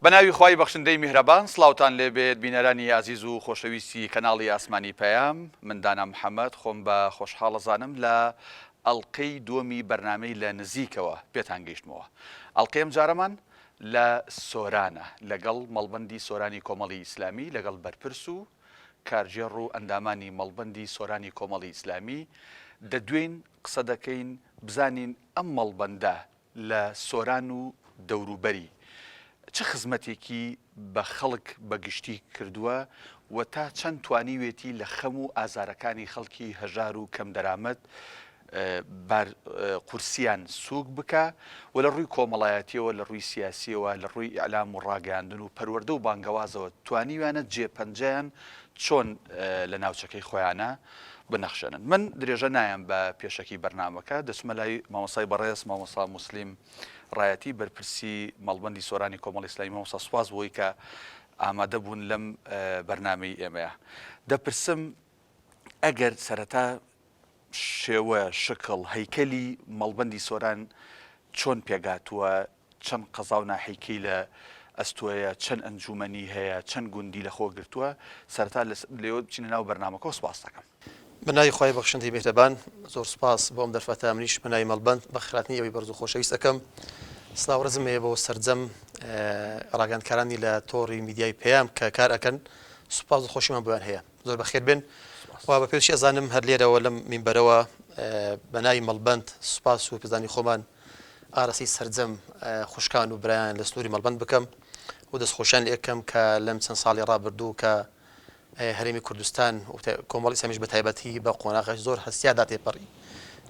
بە ناوی خوای بەخشندەی میهرەبان سڵاوتان لێ بێت بینەرانی ئازیز و خۆشەویستی کەناڵی ئاسمانی پەیام من دانا محەمەد خۆم بە خۆشحاڵ ئەزانم لە ئەڵقەی دووەمی بەرنامەی لە نزیکەوە پێتان گەیشتمەوە ئەڵقەی ئەمجارەمان لە سۆرانە لەگەڵ مەڵبەندی سۆرانی کۆمەڵی ئیسلامی لەگەڵ بەرپرس و کارگێڕ و ئەندامانی مەڵبەندی سۆرانی کۆمەڵی ئیسلامی دەدوێین قسە دەکەین بزانین ئەم مەڵبەندە لە سۆران و دەوروبەری چ خزمەتێکی بە خەڵک بە گشتی کردووە و تا چەند توانیوێتی لە خەم و ئازارەکانی خەڵکی هەژار و کەمدەرامەت بار قورسیان سووک بکا و لە ڕووی کۆمەڵایەتیەوە لە ڕووی سیاسیەوە لە ڕووی ئیعلام و ڕاگەیاندن و پەروەردە و بانگەوازەوە توانیویانە جێ پەنجەیان چۆن لە ناوچەکەی خۆیانە بنەخشێنن. من درێژە نایەم بە پێشەکی بەرنامەکە، دەچمە لای مامۆستای بەڕێز مامۆستا موسلیم ڕایەتی بەرپرسی مەڵبەندی سۆرانی کۆمەڵی ئیسلامی. مامۆستا سوپاس بۆی کە ئامادە بوون لەم بەرنامەی ئێمەیە. دەپرسم ئەگەر سەرەتا شێوە، شکڵ، هەیکەلی مەڵبەندی سۆران چۆن پێکهاتووە، چەند قەزا و ناحیکەی لە ئەستۆیە، چەند ئەنجوومەنی هەیە، چەند گوندی لە خۆ گرتووە، سەرەتا لێوە بچینە ناو بەرنامەکەوە سوپاست دەکەم. بە ناوی خوای بەخشندەی میهرەبان، زۆر سوپاس بۆ ئەم دەرفەتە، منیش بە ناوی مەڵبەند بەخێرهاتنی ئێوەی بەڕێز و خۆشەویست ئەکەم. سڵاو ڕێزم هەیە بۆ سەرجەم ڕاگەیاندکارانی لە تۆڕی میدیای پەیام کە کار ئەکەن، سوپاس و خۆشیمان بۆیان هەیە. زۆر بەخێر بێن و بە پێویستی ئەزانم هەر لێرەوە لەم مینبەرەوە بە ناوی مەڵبەند سوپاس و پێزانی خۆمان ئارەسی سەرجەم خوشکان و برایان لە سنووری مەڵبەند بکەم و دەستخۆشیان لێ کەم کە لەم چەند ساڵی ڕابردوو کە هەرێمی کوردستان و کۆمەڵی ئیسلامیش بە تایبەتی بە قۆناغی زۆر هەستیاردا تێپەڕی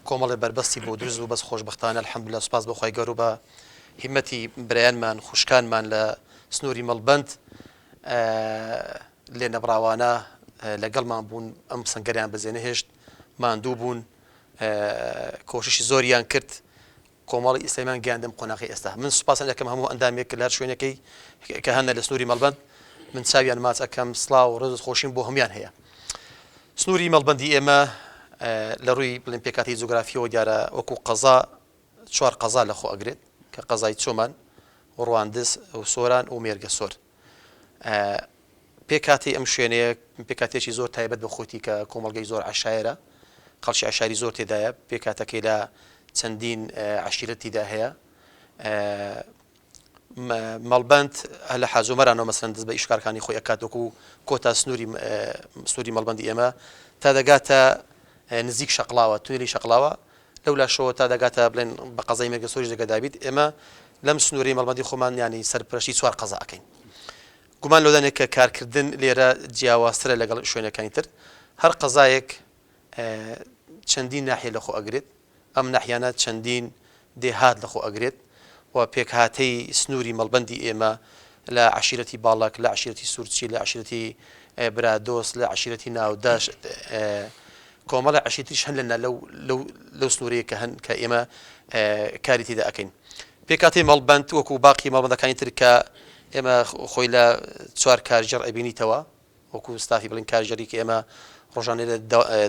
کۆمەڵێ بەربەستی بۆ دروست بوو بەس خۆشبەختانە الحمدلله سوپاس بۆ خوای گەورە و بە هیمەتی برایانمان خوشکانمان لە سنووری مەڵبەند لێنەبڕاوانە لەگەڵمان بوون، ئەم سەنگەریان بەجێنەهێشت، ماندوو بوون، کۆششی زۆریان کرد، کۆمەڵی ئیسلامیان گەیاندە ئەم قۆناغەی ئێستا. من سوپاسیان ئەکەم هەموو ئەندامێک لە هەر شوێنەکەی کە هەنە لە سنووری مەڵبەند، من چاویان ماچ ئەکەم، سڵاو و ڕێز و خۆشیم بۆ هەموویان هەیە. سنووری مەڵبەندی ئێمە لە ڕووی بڵێن پێکهاتەی جوگرافیەوە دیارە وەکوو قەزا چوار قەزا لەخۆ ئەگرێت کە قەزای چۆمان و ڕواندز و سۆران و مێرگەسۆر. پێکهاتەی ئەم شوێنەیە پێکهاتەیەکی زۆر تایبەت بە خۆیتی کە کۆمەڵگەی زۆر عەشایەرە، خەڵکی عەشایری زۆر تێدایە، پێکهاتەکەی لە چەندین عەشیرەتیدا هەیە. مەڵبەند لە حاجۆمەرانەوە مەسەلەن دەست بە ئیشکارەکانی خۆی ئەکات وەکو کۆتا سنووری سنووری مەڵبەندی ئێمە تا دەگاتە نزیک شەقڵاوە تونێلی شەقڵاوە لەو لاشەوە تا دەگاتە بڵێن بە قەزای مێرگەسۆریش دەگە دابیت ئێمە لەم سنووری مەڵبەندی خۆمان ینی سەرپەرشتی چوار قەزا ئەکەین گومان لەودانێ کە کارکردن لێرە جیاوازترە لەگەڵ شوێنەکانی تر هەر قەزایەک چەندین ناحیە لەخۆ ئەگرێت ئەم ناحیانە چەندین دێهات لەخۆ ئەگرێت و پێکهاتەی سنووری مەڵبەندی ئێمە لە عەشیرەتی باڵەک، لە عەشیرەتی سوورچی، لە عەشیرەتی برادۆست، لە عەشیرەتی ناودەشت، کۆمەڵێ عەشیرتریش هەن لە لەو لەو لەو سنوورەیە کە هەن کە ئێمە کاری تێدا ئەکەین. پێکهاتەی مەڵبەند وەکوو باقی مەڵبەندەکانی تر کە ئێمە خۆی لە چوار کارگێڕ ئەبینیتەوە، وەکو ستافی بڵین کارگێڕی کە ئێمە ڕۆژانە لە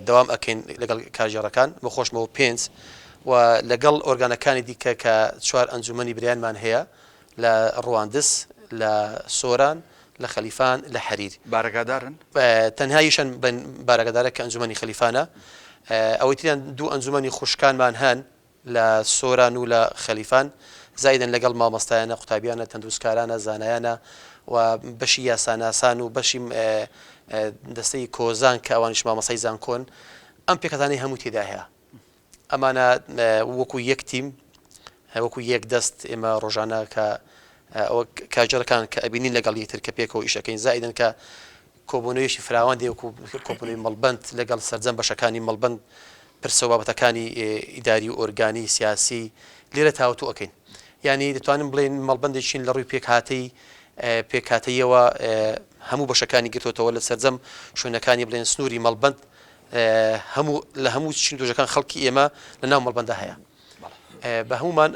دەوام ئەکەین لەگەڵ کارگێڕەکان بۆ خۆشمەوە پێنج و لەگەڵ ئۆرگانەکانی دیکە کە چوار ئەنجومەنی برایانمان هەیە لە ڕواندز لە سۆران لە خەلیفان لە حەریر بارەگادارن؟ تەنها یشان بارەگادارە کە ئەنجومەنی خەلیفانە ئەوەی تریان دوو ئەنجومەنی خوشکانمان هەن لە سۆران و لە خەلیفان، زائیدەن لەگەڵ مامۆستایانە، قوتابیانە، تەندروستکارانە، زانایانە و بەشی یاساناسان و بەشی دەستەی کۆزان کە ئەوانیش مامۆستای زانکۆن، ئەم پێکهاتانەی هەموو تێدا هەیە. ئەمانە وەکو یەک تیم، وەکو یەک دەست ئێمە ڕۆژانە کە ئەوە کارگێڕەکان کە ئەبینین لەگەڵ یەکتر کە پێکەوە ئیش ئەکەین، زائیدەن کە کۆبوونەوەیەکی فراوان دێ وەکو کۆبوونەوەی مەڵبەند لەگەڵ سەرجەم بەشەکانی مەڵبەند پرسە و بابەتەکانی ئیداری و ئۆرگانی سیاسی لێرە تاوتوو ئەکەین یانی دەتوانم بڵێین مەڵبەندێکین لە ڕووی پێکهاتەی پێکهاتەیەوە هەموو بەشەکانی گرتوتەوە لە سەرجەم شوێنەکانی بڵێن سنووری مەڵبەند هەموو لە هەموو چین توێژەکان خەڵکی ئێمە لە ناو مەڵبەندا هەیە بە هەمومان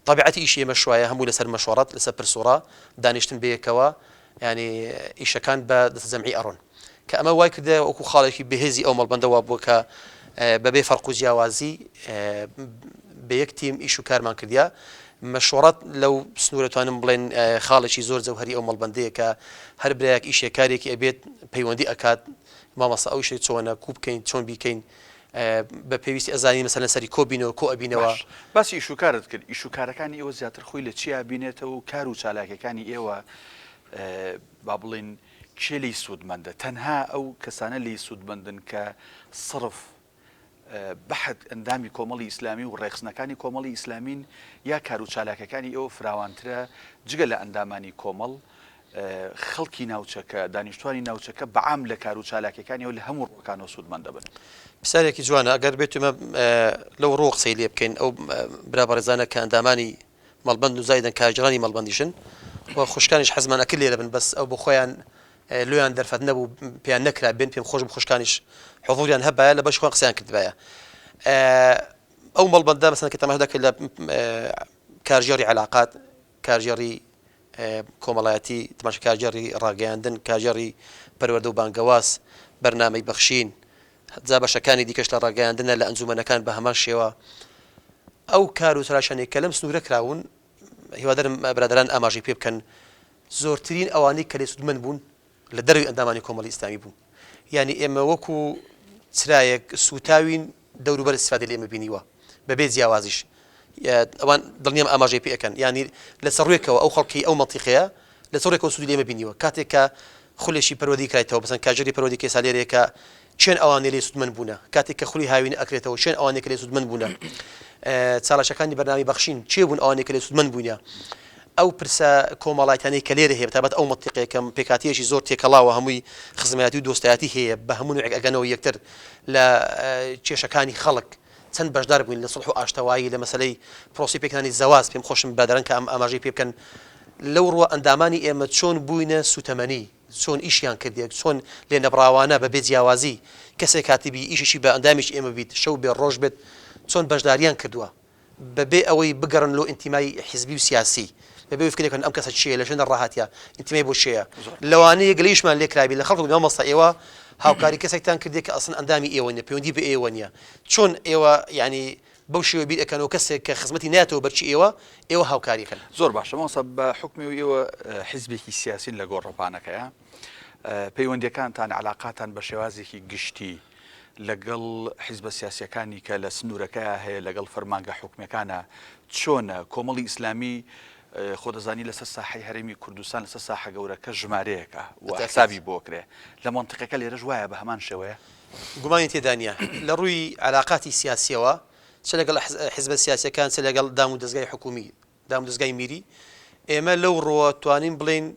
تەبیعەتی ئیشی ئێمەش وایە هەموو لەسەر مەشوەڕەت لەسەر پرس و ڕا دانیشتن بەیەکەوە یانی ئیشەکان بە دەستە جەمعی ئەڕۆن کە ئەمە وای کردە وەکو خاڵێکی بەهێزی ئەو مەڵبەندە وا بووە کە بەبێ فەرق و جیاوازی بە یەک تیم ئیش و کارمان کردیا. مەشوەڕەت لەو سنوورە توانم بڵێن خاڵێکی زۆر جەوهەری ئەو مەڵبەندەیە کە هەر برایەک ئیشێک کارێکی ئەبێت پەیوەندی ئەکات مامۆستا ئەو ئیشەی چۆنە کوو بکەین چۆن بیکەین بە پێویستی ئەزانین مەسەلەن سەری کۆ بینەوە کۆ ئەبینەوە. باش باسی ئیش و کارت کرد ئیش و کارەکانی ئێوە زیاتر خۆی لە چیا بینێتەوە و کار و چالاکیەکانی ئێوە با بڵێین کێ لێی سوودمەندە تەنها ئەو کەسانە لێی سوودمەندن کە سڕف بەحد ئەندامی کۆمەڵی ئیسلامی و ڕێکخستنەکانی کۆمەڵی ئیسلامین یا کارو چالاکەکانی ئێوە فراوانترە جگە لە ئەندامانی کۆمەڵ خەڵکی ناوچەکە دانیشتوانی ناوچەکە بەعام لە کارو چالاکیەکانی ئێوە لە هەموو ڕووەکانەوە سوودمەند دەبن. پرسیارێکی جوانە ئەگەر بێت ئێمە لەو ڕووە قسەی لێ بکەین ئەو برا بەڕێزانە کە ئەندامانی مەڵبەند و زایدەن کارگێڕانی مەڵبەندیشن و خوشکانیش حەزمان ئەکرد لێرە بن بەس ئەو بۆ خۆیان لۆیان دەرفەت نەبوو پێیان نەکرا بێن پێم خۆش بوو خوشکانیش حضوریان هەبایە لە بەش خۆیان قسەیان کردبایە ئەو مەڵبەندە مەسەن کە تەماشا دەکرد لە کارگێڕی علاقات کارگێڕی کۆمەڵایەتی تەماشا کارگێڕی ڕاگەیاندن کارگێڕی پەروەردە و بانگەواز بەرنامەی بەخشین جا بەشەکانی دیکەش لە ڕاگەیاندنە لە ئەنجومەنەکان بە هەمان شێوە ئەو کار و تراشانەی کە لەم سنوورە کراون هیوادارم برادەران ئاماژەی پێ بکەن زۆرترین ئەوانەی کە لێ سوودمەند بوون لە دەرەوەی ئەندامانی کۆمەڵی ئیسلامی بوون یعنی ئێمە وەکو چرایەک سووتاوین دەوروبەر ئیستفادەی لە ئێمە بینیوە بەبێ جیاوازیش ئەوان دڵنیام ئاماژەی پێ ئەکەن یانی لە چ ڕووێکەوە ئەو خەڵکی ئەو مەنتیقەیە لە چ ڕووێکەوە سوودی لە ئێمە بینیوە کاتێک کە خولێکی پەروەردەی کرایتەوە بەسەن کاژێری پەروەردەی کە ئێستا لێرەیە کە چێن ئەوانەی لێ سوودمەند بوونە کاتێک کە خولی هاوینە ئەکرێتەوە چێن ئەوانەی کە لێ سوودمەند بوونە چالاکیەکانی بەرنامەی بەخشین چێ بوون ئەوانەی کە لێ سوودمەند بووینە ئەو پرسە کۆمەڵایەتیانەی کە لێرە هەیە بەتایبەت ئەو مەنتیقەیە کە پێکهاتەیەکی زۆر تێکەڵاوە هەمووی خزمایەتی و دۆستایەتی هەیە بە هەموو نوعێک ئەگەنەوە یەکتر لە کێشەکانی خەڵک چەند بەشدار بووین لە سوڵح و ئاشتەوایی لە مەسەلەی پرۆسەی پێکهێنانی زەواج پێم خۆشم برادەران کە ئەم ئاماژەی پێ بکەن لەو ڕووە ئەندامانی ئێمە چۆن بووینە سووتەمەنی چۆن ئیشیان کردیە چۆن لێنەبڕاوانە بە بێ جیاوازی کەسێک هاتبی ئیشێکی بە ئەندامێکی ئێمە بیت شەو بێ ڕۆژ بێت چۆن بەشداریان کردووە بەبێ ئەوەی بگەڕن لۆ ئینتیمای حیزبی و سیاسی، بەبێ ئەوەی فکرێ بکەن ئەم کەسە کێیە، لە کوێ ڕاهاتیە، ئینتیمای بۆ کێیە. لەوانەیە گلەییشمان لێ کرابی لە خەڵک مامۆستا ئێوە هاوکاری کەسێکتان کردیە کە ئەسڵەن ئەندامی ئێوە نیە، پەیوەندی بە ئێوە نیە، چۆن ئێوە یانی بەو شێوە بیر ئەکەنەوە کەسێک کە خزمەتی نایەتەوە بەرچی ئێوە، ئێوە هاوکاری ئەکەن. زۆر باشە مامۆستا بە حوکمی ئەوەی ئێوە حیزبێکی سیاسین لە گۆڕەپانەکەیا، پەیوەندیەکانتان، عەلاقاتان بە شێوازێکی گشتی لەگەڵ حیزبە سیاسیەکانی کە لە سنوورەکەیا هەیە لەگەڵ فەرمانگە حکومیەکانە چۆنە؟ کۆمەڵی ئیسلامی خۆ دەزانی لەسەر ساحەی هەرێمی کوردستان لەسەر ساحە گەورەکە ژمارەیەکە و حسابی بۆ کرێ لە مەنتیقەکە لێرەش وایە بە هەمان شێوەیە؟ گومانی تێدا نییە لە ڕووی عەلاقاتی سیاسیەوە چ لەگەڵ حیزبە سیاسیەکان چ لەگەڵ دام و دەزگای حکومی دامودەزگای میری، ئێمە لەو ڕووە توانین بڵێین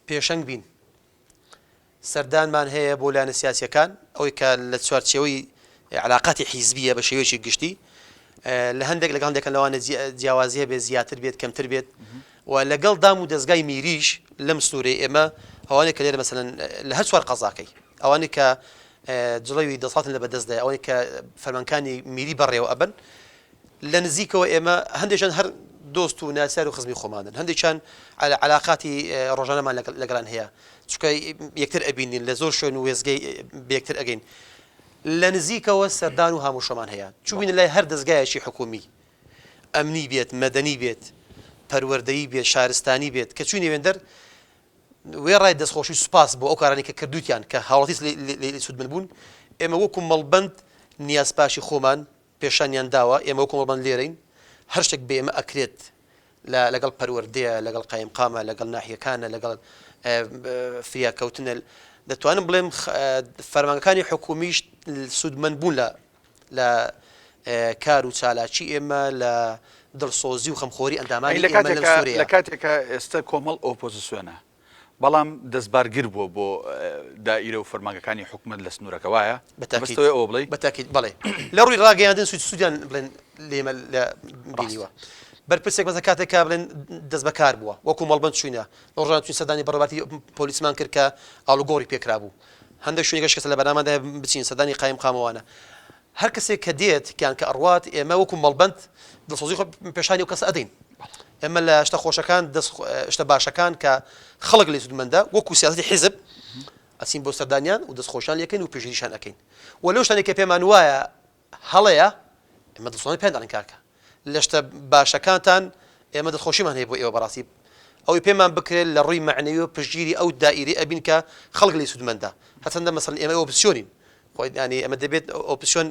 پێشەنگ بین. سەردانمان هەیە بۆ لایەنە سیاسییەکان، ئەوەی کە لە چوارچێوەی عەلاقاتی حیزبییە بە شێوەیەکی گشتی، لە هەندێک لەگەڵ هەندێکان لەوانە جیاوازی هەبێت، زیاتر بێت، کەمتر بێت و لەگەڵ دام و دەزگای میریش لەم سنوورەی ئێمە ئەوانەی کە لێرە مەسەلەن لە هەر چوار قەزاکەی ئەوانەی کە جڵەوی دەسەڵاتن لە بەدەستدایە، ئەوانەی کە فەرمانکانی میری بەڕێوە ئەبەن، لە نزیکەوە ئێمە هەندێکیان هەر دۆست و ناسیار و خزمی خۆمانن، هەندێکیان عەلاقاتی ڕۆژانەمان لەگەڵیان هەیە، چونکە یەکتر ئەبینین لە زۆر شوێن و وێستگەی بە یەکتر ئەگەین. لە نزیکەوە سەردان و هاموشۆمان هەیە، چووینە لای هەر دەزگایەکی حکوومی، ئەمنی بێت، مەدەنی بێت، پەروەردەیی بێت، شارستانی بێت، کە چووینە وێندەر وێڕای دەستخۆشی و سوپاس بۆ ئەو کارانەی کە کردووتیان کە هاوڵاتی لێی سوودمەند بوون، ئێمە وەکوو مەڵبەند نیازپاکی خۆمان پێشانیان داوە ئێمە وەکو مەڵبەند لێرەین هەر شتێک بە ئێمە ئەکرێت لە لەگەڵ پەروەردەیە لەگەڵ قایمقامە لەگەڵ ناحیەکانە لەگەڵ فریاکەوتنە دەتوانم بڵێم فەرمانگەکانی حکومیش سوودمەند بوون لە لە کار و چالاکی ئێمە لە دڵسۆزی و خەمخۆری ئەندامانی ئێمە لەم سوورەیە. لە کاتێکا ئێستە کۆمەڵ ئۆپۆزسیۆنە بەڵام دەستبارگر بووە بۆ دائیرە و فەرمانگەکانی حکومەت لە سنوورەکە وایە؟ بەتاکید مەبەستەوەی ئەوە بڵێی؟ بەتاکید بەڵێ لە ڕووی ڕاگەیاندن سوود سوودیان بڵێن لێمە لە بینیوە بەرپرسێک مەسەلەن کاتێک کە بڵێن دەست بەکار بووە وەکو مەڵبەند چووینە ڕۆژان چوین سەردانی بەڕێوەبەرایەتی پۆلیسمان کرد کە ئاڵوگۆڕی پێکرابوو هەندێک شوێنێکش کەسە لە بەرنامەدا بچین سەردانی قایم قامەوانە هەر کەسێک کە دێت یان کە ئەڕوات ئێمە وەکو مەڵبەند دڵسۆزی خۆ پێشانی ئەو کەسە ئەدەین ئێمە لە شتە خۆشەکان دەست شتە باشەکان کە خەڵک لێ سوودمەندە وەکو سیاسەتی حیزب ئەچین بۆ سەردانیان و دەستخۆشیان لێکەین و پێشگیریشان ئەکەین و لەو شتانەی کە پێمان وایە هەڵەیە ئێمە دڵسۆزانە پێیان دەڵێن کاکە. لە شتە باشەکانتان ئێمە دڵخۆشیمان هەیە بۆ ئێوە بەڕاستی ئەوەی پێمان بکرێت لە ڕووی مەعنەویەوە پشتگیری ئەو دائیرەی ئەبین کە خەڵک لێی سوودمەندە هەرچەندە مەسەلەن ئێمە ئۆپسیۆنین خۆ یانی ئەمە دەبێت ئۆپسیۆن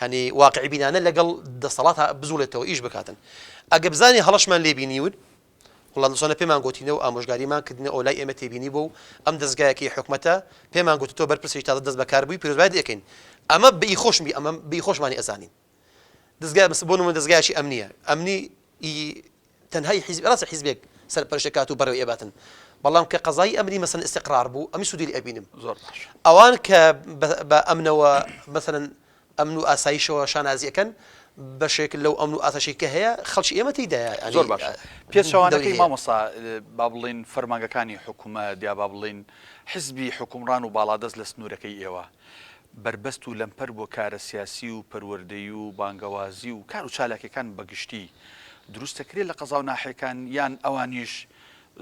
یانی واقعی بینانە لەگەڵ دەسەڵات بزوڵێتەوە ئیش بکاتن ئەگە بزانین هەڵەشمان لێ بینیون وڵا دڵسۆنە پێمان گۆتینە و ئامۆژگاریمان کردینە ئەو لای ئێمە تێبینی بوو و ئەم دەزگایەکی حکومەتە پێمان گوت تۆ بەرپرسێکی تازە دەست بەکار بووی پیرۆزبایت ئەکەین ئەمە بئی خۆشم ئەمە بئی خۆشمانی ئەزانین دەزگا بۆ نمونە دەزگایەکی ئەمنیە ئەمنی ئی تەنها ئی حیزب ڕاستە حیزبێک سەرپەرشت ئەکات و بەڕێوەی ئەباتن بەڵام کە قەزای ئەمنی مەسەن ئیستقرار بوو ئەمی سوودی لێ ئەبینم زۆر باش ئەوان کە بە ئەمنەوە مەسەلەن ئەمن و ئاسایشەوە شانازی ئەکەن بەشێک لەو ئەمن و ئاسایشەی کە هەیە خەڵکی ئێمە تێیدایە یانی زۆر باشە دەوری پێچەوانەکەی هەیە. مامۆستا با بڵێین فەرمانگەکانی حکومەت یا با بڵێین حزبی حوکمڕان و باڵادەست لە سنوورەکەی ئێوە بەربەست و لەمپەر بۆ کارە سیاسی و پەروەردەیی و بانگەوازی و کار و چالاکیەکان بە گشتی دروست دەکرێت لە قەزا و ناحیەکان یان ئەوانیش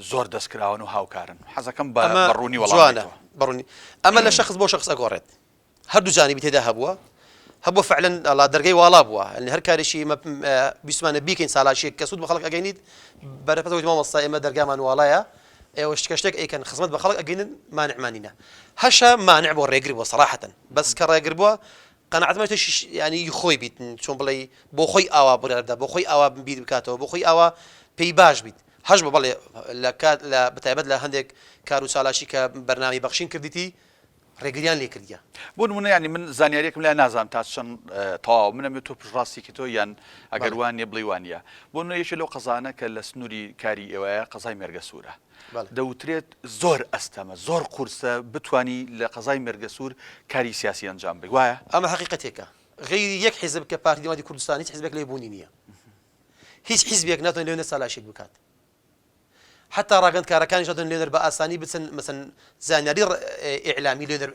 زۆر دەستکراوەن و هاوکارن؟ حەزەکەم بە ئەمە بە ڕوونی وەڵام جوانە بدەیتەوە. بە ڕوونی ئەمە لە شەخس بۆ شەخس ئەگۆڕێت هەردوو جانبی تێدا هەبووە هەبووە فعلەن ئەڵا دەرگەی واڵا بووە یعنی هەر کارێکی ئێمە ویستمانە بیکەین چالاکیەک کە سوود بە خەڵک ئەگەینیت بەرەپەت وتی مامۆستا ئێمە دەرگامان واڵایە ئێوە شتکە شتێک ئەیکەن خزمەت بە خەڵک ئەگەینن مانعمان نینە هەشە مانع بۆ ڕێگر بووە سەراحەتەن بەس کە ڕێگر بووە قەناعەتم شتێکی یعنی ی خۆی بیت چۆن بڵێی بۆ خۆی ئاوا بڕیار بدات بۆ خۆی ئاوا بیر بکاتەوە بۆ خۆی ئاوا پێی باش بیت هەش بە بەڵێ لە کات لە بەتایبەت لە هەندێک کار و چالاکی کە بەرنامەی بەخشین کردیتی ڕێگریان لێ کردیە. بۆ نمونە یانی من زانیاریەکم لای نازانم تا چەند تەواوە من ئەمەوێت تۆ پشتڕاستی کەیتەوە یان ئەگەر بەڵێ. وا نیە بڵێی وا نیە بۆ نمونە یەکێ لەو قەزانە کە لە سنووری کاری ئێوەیە قەزای مێرگەسوورە بەڵێ. دەوترێت زۆر ئەستەمە زۆر قورسە بتوانی لە قەزای مێرگەسوور کاری سیاسی ئەنجام بەی وایە؟ ئەمە حەقیقەتێکە غەیری یەک حیزب کە پارتی دیموکراتی کوردستان هیچ حیزبێک لەوێ بوونی نیە هیچ حیزبێک ناتوانێت لەوێ چالاکیەک بکات حەتا ڕاگەندکارەکانیش ناتوانن لێدەر بە ئاسانی بچن مەسەن زانیاری ئیعلامی لێدەر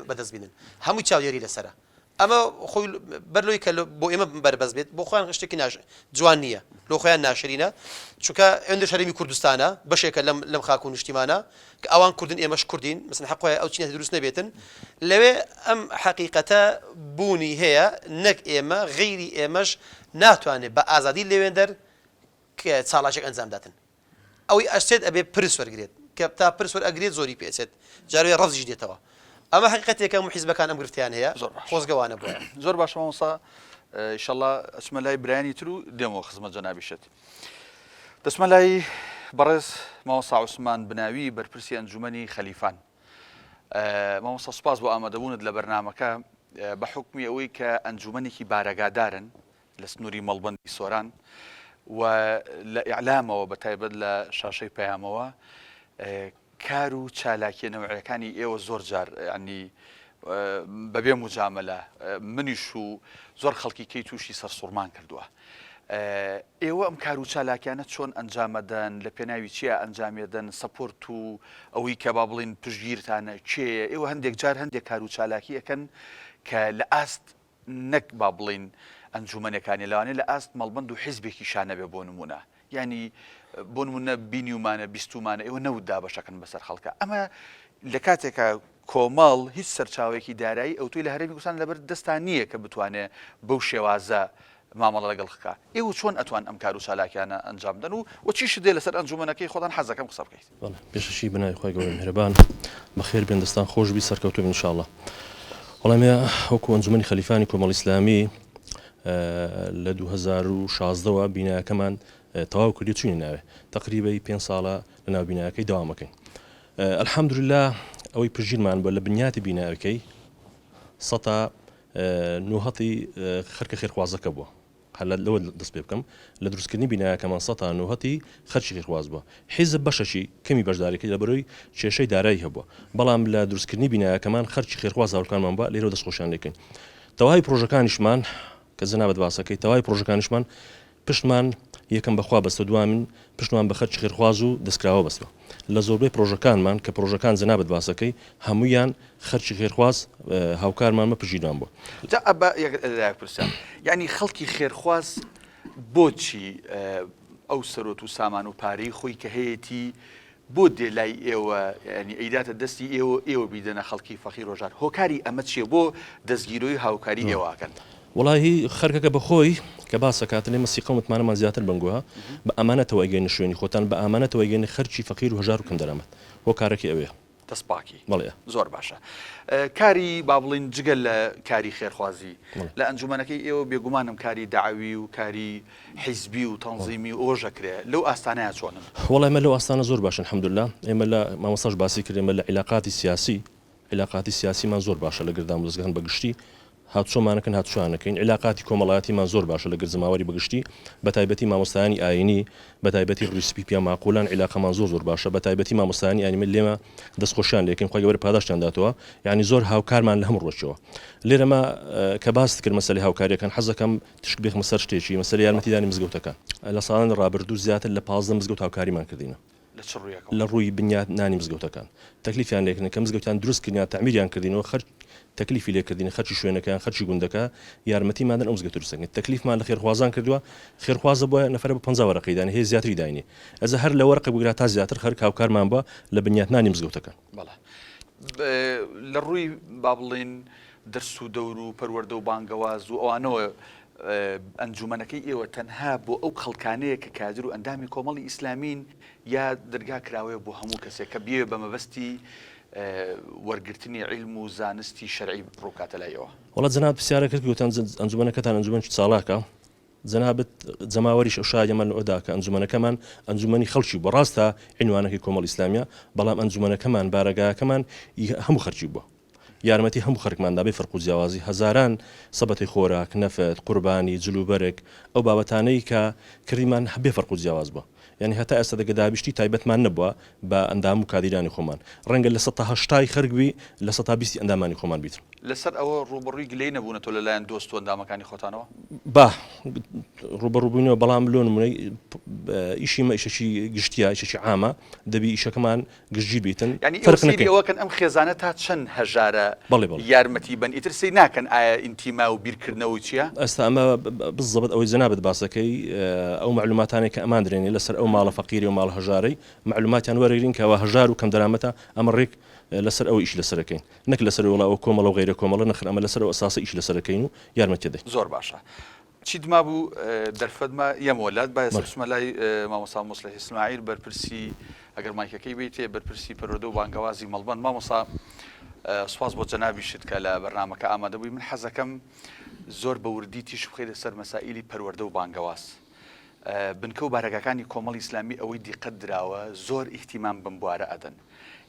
بەدەست بینن هەمووی چاودێری لەسەرە ئەمە خۆی بەر لۆی کە بۆ ئێمە بەربەست بێت بۆ خۆیان شتێکی ناش جوان نییە لۆ خۆیان ناشرینە چونکە ئەندە شەرمی کوردستانە بەشێکە لەم لەم خاک و نیشتیمانە کە ئەوان کوردن ئێمەش کوردین مثلا حەق وایە ئەو چینە دروست نەبێتن لەوێ ئەم حەقیقەتە بوونی هەیە نەک ئێمە غەیری ئێمەش ناتوانێت بە ئازادی لەوێندەر چاڵاکێک ئەنجام داتن ئەوەی ئەشچێت ئەبێ پرس وەرگرێت کە تا پرس وەرئەگرێت زۆری پێ ئەچێت جارێ ڕەفزیش دێتەوە ئەمە حەقیقەتێکە هەموو حیزبەکان ئەم گرفتیان هەیە زۆر باش خۆزگە وانە بوایە. زۆر باشە مامۆستا ئیشەڵا ئەچمە لای برایانی تر و دێمەوە خزمەت جەنابیشت دەچمە لای بەڕێز مامۆستا عوسمان بناوی بەرپرسی ئەنجومەنی خەلیفان مامۆستا سوپاس بۆ ئامادەبوونت لە بەرنامەکە بە حوکمی ئەوەی کە ئەنجومەنێکی بارەگادارن لە سنووری مەڵبەندی سۆران و لە ئیعلامەوە بە تایبەت لە شاشەی پەیامەوە کار و چالاکیە نەوعیەکانی ئێوە زۆر جار ینی بەبێ مجاملە منیش و زۆر خەڵکی کەی تووشی سەرسوڕمان کردووە. ئێوە ئەم کار و چالاکیانە چۆن ئەنجامەدەن لە پێناوی چیا ئەنجامێدەن support و ئەوەی کە با بڵین پشگیرتانە کێیە ئێوە هەندێک جار هەندێک کار و چالاکی ئەەکەن کە لە ئاست نەک با بڵێین ئەنجومەنەکانی لەوانەیە لە ئاست مەڵبەند و حیزبێکیشا نەبێ بۆ نمونە یانی بۆ نمونە بینیومانە بیستومانە ئێوە نەوت دابەشەکەن بەسەر خەڵکە ئەمە لە کاتێکا کۆمەڵ هیچ سەرچاوەیەکی دارایی ئەوتۆی لە هەرێمی کوردستان لەبەر دەستان نییە کە بتوانێ بەو شێوازە مامەڵە لەگەڵ خکا ئێوە چۆن ئەتوان ئەم کار و چالاکیانە ئەنجام بدەن و و چیشت دێ لەسەر ئەنجومەنەکەی خۆتان حەزەکەم قسە بکەیت. بەڵێ پێشەکی بەناوی خوای گەورەی میهرەبان بەخێر بێن دەستان خۆش بی سەرکەوتوو بن ان شاء اللە وەڵام ئێ وەکو ئەنجومەنی خەلیفانی کۆمەڵی ئیسلامی لە 2016 وە بینایەکەمان تەواو کردی چوینە ناوێ تقریبا پێنج ساڵە لە ناو بینایەکەی دەوامەکەین الحمدلله ئەوەی پشتگیرمان بووە لە بنیاتی بینایەکەی سەتا نۆهەتی خەرکە خێرخوازەکە بووە هەر لەوە دەست پێ بکەم، لە دروستکردنی بینایەکەمان سەتا نۆهەتی خەرکی خێرخواز بووە. حیزب بەشەکی کەمی بەشداری کرد لەبەرئەوەی کێشەی دارایی هەبووە. بەڵام لە دروستکردنی بینایەکەمان خەرکی خێرخواز هاوکارمان بووە، لێرەوە دەستخۆشیان لێ بکەین. تەواوی پرۆژەکانیشمان کە جەنابت باسەکەی، تەواوی پرۆژەکانیشمان پشتمان یەکەم بە خوا بەستوە دوامین پشتمان بە خەرکی خێرخواز و دەستکراوە بەستوە لە زۆربەی پرۆژەکانمان کە پرۆژەکان جەنابت باسەکەی هەموویان خەرکی خێرخواز هاوکارمان بە پشتگیرمان بووە. جا ئەبا یەک لایەک پرسیار یانی خەڵکی خێرخواز بۆچی ئەو سەرۆت و سامان و پارەی خۆی کە هەیەتی بۆ دێ لای ئێوە یانی ئەیداتە دەستی ئێوە ئێوە بیدەنە خەڵکی فەقیر و ژار هۆکاری ئەمە چیە بۆ دەستگیرۆی هاوکاری ئێوە ئەکەن؟ وەڵاهی خەرکەکە بەخۆی کە باس ئەکاتن ئێمە سیقە و متمانەمان زیاتر بەم گوهە بە ئامانەتەوە ئەیگەینە شوێنی خۆتان بە ئامانەتەوە ئەیگەینە خەرکی فەقیر و هەژار و کەمدەرامەت هۆکارەکەی ئەوەیە. دەست پاکی. بەڵێ. زۆر باشە کاری با بڵین جگە لە کاری خێرخوازی لە ئەنجومەنەکەی ئێوە بێگومانم کاری دەعەوی و کاری حیزبی و تەنزیمی و ئەوەش ئەکرێ لەو ئاستانەیا چۆنن؟ وەڵا ئێمە لەو ئاستانە زۆر باشن الحمدللە ئێمە لە مامۆستاش باسی کرد ئێمە لە عیلاقاتی سیاسی عیلاقاتی سیاسیمان زۆر باشە لەگەر دامودەزگەکان بە گشتی، هاتوچۆمان ئەکەن هاتوچۆیان ئەکەین، عیلاقاتی کۆمەڵایەتیمان زۆر باشە لەگەر جەماوەری بە گشتی، بە تایبەتی مامۆستایانی ئایینی، بە تایبەتی ڕیسپی پیا ماقولان عیلاقەمان زۆر زۆر باشە، بە تایبەتی مامۆستایانی ئایینی لێمە دەستخۆشیان لێکەین خوای گەورە پاداشتیان داتەوە، یانی زۆر هاوکارمان لە هەموو ڕووێکەوە. لێرە مە کە باست کرد مەسەلەی هاوکارییەکان حەز دەکەم تشک بێخمە سەر شتێکی، مەسەلەی یارمەتیدانی مزگەوتەکان. لە ساڵانی ڕابردوو زیاتر لە 15 مزگەوت هاوکاریمان کردینە. لە چ ڕوویەکەوە؟ لە ڕووی بنیات نانی مزگەوتەکان. تەکلیفیان لێ کردین کە مزگەوتیان دروست کردین یان تەعمیریان کردینەوە خەرج تەکلیفی لێ کردین خەرجی شوێنەکە یان خەرجی گوندەکە یارمەتیمان دەن ئەو مزگەوتە دروست دەکەین. تەکلیفمان لە خێرخوازان کردووە خێرخوازە بۆیە نەفەرە بە 50 وەرەقەی داینێ هەیە زیاتری داینێ ئەجا هەر لە وەرەقە بگرە تا زیاتر خەرک هاوکارمان بووە لە بنیاتنانی مزگەوتەکان. بەڵێ. لە ڕووی با بڵێین دەرس و دەور و پەروەردە و بانگەواز و ئەوانەوە ئەنجومەنەکەی ئێوە تەنها بۆ ئەو خەڵکانەیە کە کادر و ئەندامی کۆمەڵی ئیسلامین یا دەرگا کراوەیە بۆ هەموو کەسێک کە بیەوێ بە مەبەستی وەرگرتنی عیلم و زانستی شەرعی ڕووبکاتە لای ئێوە؟ وەڵا جەنابت پرسیارە کرد گوتان ئەنجومەنەکەتان ئەنجومەنێکی چالاکە جەنابت جەماوەریش ئەو شایەدیەمان لەوە دا کە ئەنجومەنەکەمان ئەنجومەنی خەڵکی بووە ڕاستە عینوانەکەی کۆمەڵ ئیسلامیە بەڵام ئەنجومەنەکەمان بارەگاکەمان هەموو خەرکی بووە یارمەتی هەموو خەرکمان دا بێ فەرق و جیاوازی هەزاران سەبەتەی خۆراک، نەفت، قوربانی، جل و بەرگ، ئەو بابەتانەی کە کردیمان بێ فەرق و جیاواز بووە. یانی هەتا ئێستا دەگە دابیشتی تایبەتمان نەبووە بە ئەندام و کادیرانی خۆمان. ڕەنگە لە سەتا هەشتای خەرک بی لە سەتا بیستی ئەندامانی خۆمان بیتن. لەسەر ئەوە ڕووبەڕووی گلەیی نەبوونەتەوە لە لایەن دۆست و ئەندامەکانی خۆتانەوە؟ با ڕووبەڕوو بووینەوە بەڵام لۆ نموونە ئیشی مە ئیشێکی گشتییە، ئیشێکی عامە، دەبی ئیشەکەمان گشتگیر بیتن یانی ئێوە فەرق سەیری نەکەین. ئەوە کەن ئەم خێزانە تا چەند هەژارە بەڵێ بەڵێ. یارمەتی بەن ئیتر سەیر ناکەن ئایا ئینتیما و بیرکردنەوەی چیە؟ ئێستا ئەمە بزەبت ئەوەی جەنابت باس دەکەی ئەو مەعلوماتانەی کە ئەمان درێنێ لەسەر ئەو ماڵە فەقیرەی و ماڵە هەژارەی مەعلوماتیان وەرەگرین کە ئەوە هەژار و کەمدەرامەتە ئەمە ڕێک لەسەر ئەوە ئیشی لەسەر ئەکەین نەک لەسەر وەڵا ئەوە کۆمەڵە و غەیرە کۆمەڵە نەخر ئەمە لەسەر ئەو ئەساسە ئیشی لەسەر ئەکەین و یارمەتی دەین. زۆر باشە چیت مابوو دەرفەت ما یەمەوە لات با ئێستا بچمە لای مامۆستا موسڵیح ئیسماعیل بەرپرسی ئەگەر مایکەکەی بیتێ بەرپرسی پەروەردە و بانگەوازی مەڵبەند مامۆستا سوپاس بۆ جەنابیشت کە لە بەرنامەکە ئامادە بووی من حەزەکەم زۆر بە وردی تیشک بخەیتە سەر مەسائیلی پەروەردە و بانگەواز بنکە و بارەگاکانی کۆمەڵی ئیسلامی ئەوەی دیقەت دراوە زۆر ئیهتیمام بەم بوارە ئەدەن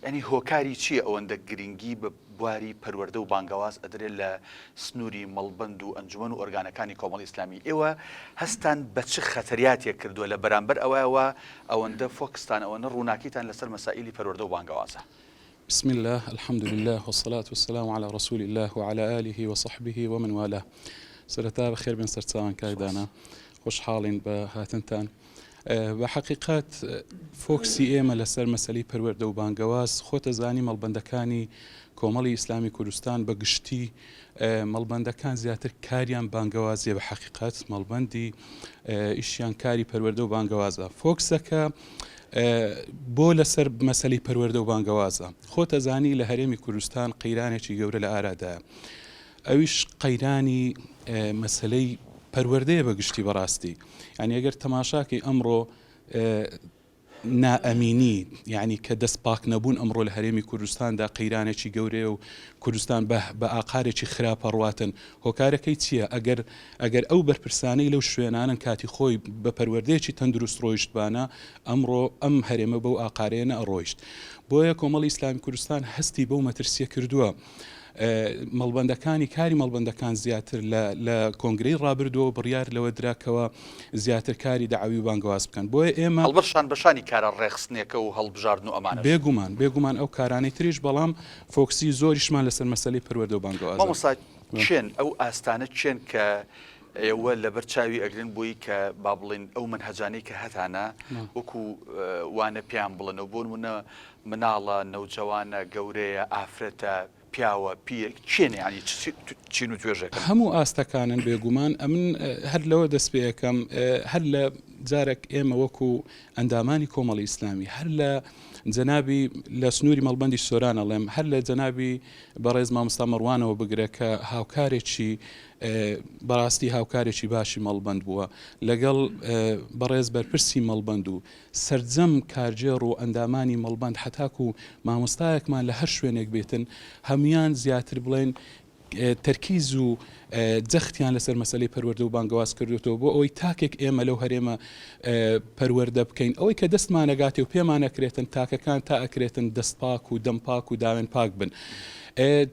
یانی هۆکاری چییە ئەوەندە گرنگی بە بواری پەروەردە و بانگەواز ئەدرێت لە سنووری مەڵبەند و ئەنجومەن و ئۆرگانەکانی کۆمەڵی ئیسلامی؟ ئێوە هەستتان بە چ خەتەریاتێک کردووە لە بەرامبەر ئەوە وا ئەوەندە فۆکستان ئەوەنە ڕووناکیتان لەسەر مەسائیلی پەروەردە و بانگەوازە؟ بسم اللە الحمد للە والصلاة والسلام علی رسول اللە وعلی آله وصحبه ومن والاه سەرەتا بەخێر بێن سەرچاوان کاک دانا خۆشحاڵین بە هاتنتان. بە حەقیقەت فۆکسی ئێمە لەسەر مەسەلەی پەروەردە و بانگەواز، خۆت ئەزانی مەڵبەندەکانی کۆمەڵی ئیسلامی کوردستان بە گشتی مەڵبەندەکان زیاتر کاریان بانگەوازیە بە حەقیقەت مەڵبەندی ئیشیان کاری پەروەردە و بانگەوازە فۆکسەکە بۆ لەسەر مەسەلەی پەروەردە و بانگەوازە خۆت ئەزانی لە هەرێمی کوردستان قەیرانێکی گەورە لە ئارادایە ئەویش قەیرانی مەسەلەی پەروەردەیە بە گشتی بەڕاستی یعنی ئەگەر تەماشاکەی ئەمڕۆ نائەمینی یعنی کە دەست پاک نەبوون ئەمڕۆ لە هەرێمی کوردستاندا قەیرانێکی گەورەیە و کوردستان بە بە ئاقارێکی خراپە ڕواتن هۆکارەکەی چییە ئەگەر ئەگەر ئەو بەرپرسانەی لەو شوێنانن کاتی خۆی بە پەروەردەیەکی تەندروست ڕۆیشتبانە ئەمڕۆ ئەم هەرێمە بەو ئاقارەیە نەئەڕۆیشت بۆیە کۆمەڵی ئیسلامی کوردستان هەستی بەو مەترسیە کردووە مەڵبەندەکانی کاری مەڵبەندەکان زیاتر لە لە کۆنگرەی ڕابردووەوە بڕیار لەوە درا کەوا زیاتر کاری دەعەوی و بانگەواز بکەن بۆیە ئێمە هەڵبەت شان بە شانی کارە ڕێکخستنێکە و هەڵبژاردن و ئەمانەش. بێگومان بێگومان ئەو کارانەی تریش بەڵام فۆکسی زۆریشمان لەسەر مەسەلەی پەروەردە و بانگەوازە. مامۆستا کێن ئەو ئاستانە کێن کە ئێوە لەبەر چاوی ئەگرن بۆی کە با بڵێین ئەو مەنهەجانەی کە هەتانە وەکو وانە پێیان بڵێنەوە بۆ نمونە مناڵە، نەوجەوانە، گەورەیە، ئافرەتە، پیاوە، پیرە، کێن یانی چ چین و توێژێکن؟ هەموو ئاستەکانن بێگومان، ئەمن هەر لەوە دەست پێ ئەکەم هەر لە. جارێک ئێمە وەکو ئەندامانی کۆمەڵی ئیسلامی هەر لە جەنابی لە سنووری مەڵبەندی سۆران ئەڵێم هەر لە جەنابی بەڕێز مامۆستا مەڕوانەوە بگرە کە هاوکارێکی بەڕاستی هاوکارێکی باشی مەڵبەند بووە لەگەڵ بەڕێز بەرپرسی مەڵبەند و سەرجەم کارگێڕ و ئەندامانی مەڵبەند هەتاکو مامۆستایەکمان لە هەر شوێنێک بێتن هەموان زیاتر بڵێن تەرکیز و جەختیان لەسەر مەسەلەی پەروەردە و بانگەواز کردوێتەوە بۆ ئەوەی تاکێک ئێمە لەو هەرێمە پەروەردە بکەین ئەوەی کە دەستمانەگاتێ و پێمانەکرێتن تاکەکان تا ئەکرێتن دەست پاک و دەم پاک و داوێن پاک بن.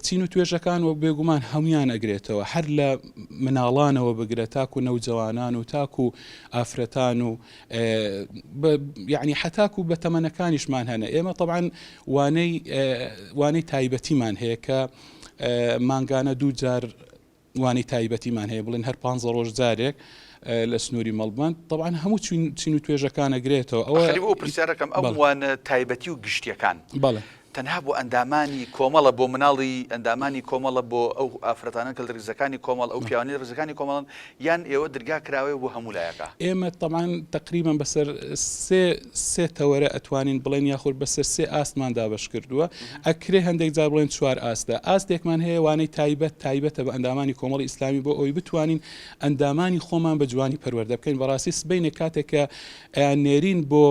چین و توێژەکان وەک بێگومان هەمویان ئەگرێتەوە هەر لە مناڵانەوە بگرە تاکو نەوجەوانان و تاکو ئافرەتان و یعنی حتاکو بە تەمەنەکانیشمان هەنە ئێمە طبعا وانەی وانەی تایبەتیمان هەیە کە مانگانە دوو جار وانەی تایبەتیمان هەیە بڵێن هەر پ ڕۆژ جارێک لە سنووری مەڵبند طبعا هەموو چین و توێژەکان ئەگرێتەوە ئەوە ئەو پرسیارەکەم ئەو وانە تایبەتی و گشتیەکان بەڵێ تەنها بۆ ئەندامانی کۆمەڵە بۆ مناڵی ئەندامانی کۆمەڵە بۆ ئەو ئافرەتانە کە لە ریزەکانی کۆمەڵ ئەو پیاوانی ریزەکانی کۆمەڵن یان ئێوە درگا کراوەیە بۆ هەموو لایەکە؟ ئێمە تەبعەن تەقریبەن بەسەر سێ سێ تەوەرە ئەتوانین بڵێین یاخود بەسەر سێ ئاستمان دابەش کردووە ئەکرێ هەندێک جار بڵێن چوار ئاستە ئاستێکمان هەیە وانەی تایبەت تایبەتە بە ئەندامانی کۆمەڵی ئیسلامی بۆ ئەوەی بتوانین ئەندامانی خۆمان بە جوانی پەروەردە بکەین بەڕاستی سبەینێ کاتێک کە ئەیان نێرین بۆ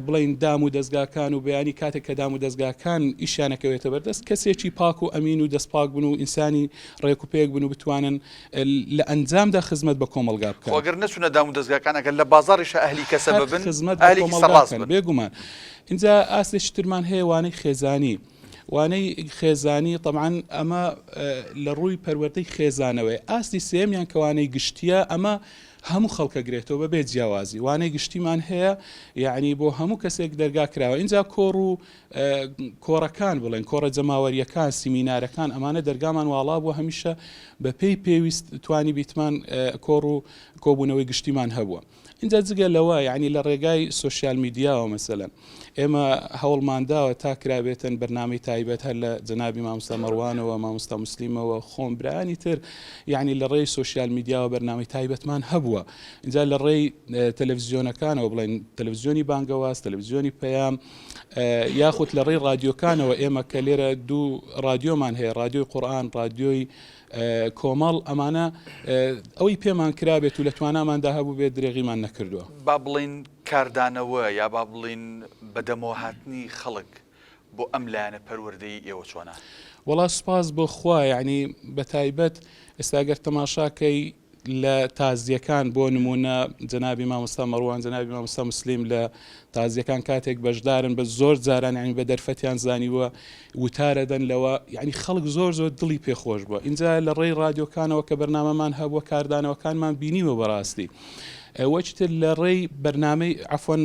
بڵێین دام و دەزگاکان و بەیانی کاتێک کە دام و دەزگاکان ئیشیان ئەکەوێتە بەردەست کەسێکی پاک و ئەمین و دەست پاک بن و ئینسانی ڕێک و پێک بن و بتوانن لە ئەنجامدا خزمەت بە کۆمەڵگا بکەن. خۆ گەر نەچوونە دام و دەزگاکان ئەگەر لە بازاڕیشا ئەهلی کەسە هەر ببن خزمەت بە ئەهلێکی کۆمەڵگا سەرڕاست بکەن بن. بێگومان. ئینجا ئاستێکی ترمان هەیە وانەی خێزانی. وانەی خێزانی تەبعەن ئەمە لە ڕووی پەروەردەی خێزانەوەیە. ئاستی سێیەمیان کە وانەی گشتییە ئەمە هەموو خەڵک ئەگرێتەوە بەبێ جیاوازی وانەی گشتیمان هەیە یەعنی بۆ هەموو کەسێک دەرگا کراوە ئینجا کۆڕ و کۆڕەکان بڵێن کۆڕە جەماوەریەکان سیمینارەکان ئەمانە دەرگامان واڵا بووە هەمیشە بە پێی پێویست توانی بیتمان کۆڕ و کۆبوونەوەی گشتیمان هەبووە اینجا جگە لەوە یعنی لە ڕێگای سۆشیال میدیاوە مەسەلەن ئێمە هەوڵمانداوە تا کرابێتن بەرنامەی تایبەت هەر لە جەنابی مامۆستا مەڕوانەوە، مامۆستا موسلیمەوە، خۆم، برایانی تر، یەعنی لە ڕێی سۆشیال میدیاوە بەرنامەی تایبەتمان هەبووە. ئینجا لە ڕێی تەلەفزیۆنەکانەوە بڵێن تەلەفزیۆنی بانگەواز، تەلەفزیۆنی پەیام، یاخود لە ڕێی ڕادیۆکانەوە ئێمە کە لێرە دوو ڕادیۆمان هەیە، ڕادیۆی قورئان، ڕادیۆی کۆمەڵ، ئەمانە ئەوەی پێمان کرابێت و لە تواناماندا هەبووبێت درێغیمان نەکردووە. با بڵێین کاردانەوە یا با بڵێین بەدەمەوەهاتنی خەڵک بۆ ئەم لایەنە پەروەردەیی ئێوە چۆنە؟ وەڵا سوپاس بۆ خوا یەعنی بەتایبەت ئێستا گەر تەماشا کەی لە تازیەکان بۆ نمونە جەنابی مامۆستا مەڕوان جەنابی مامۆستا موسلیم لە تازیەکان کاتێک بەشدارن بە زۆر جاران یعنی بە دەرفەتیان زانیوە وتارەدەن لەوە یعنی خەڵک زۆر زۆر دڵی پێخۆش بووە ئینجا لە ڕێی ڕادیۆکانەوە کە بەرنامەمان هەبووە کاردانەوەکانمان بینیوە بەڕاستی وەکی تر لە ڕێی بەرنامەی عەفوەن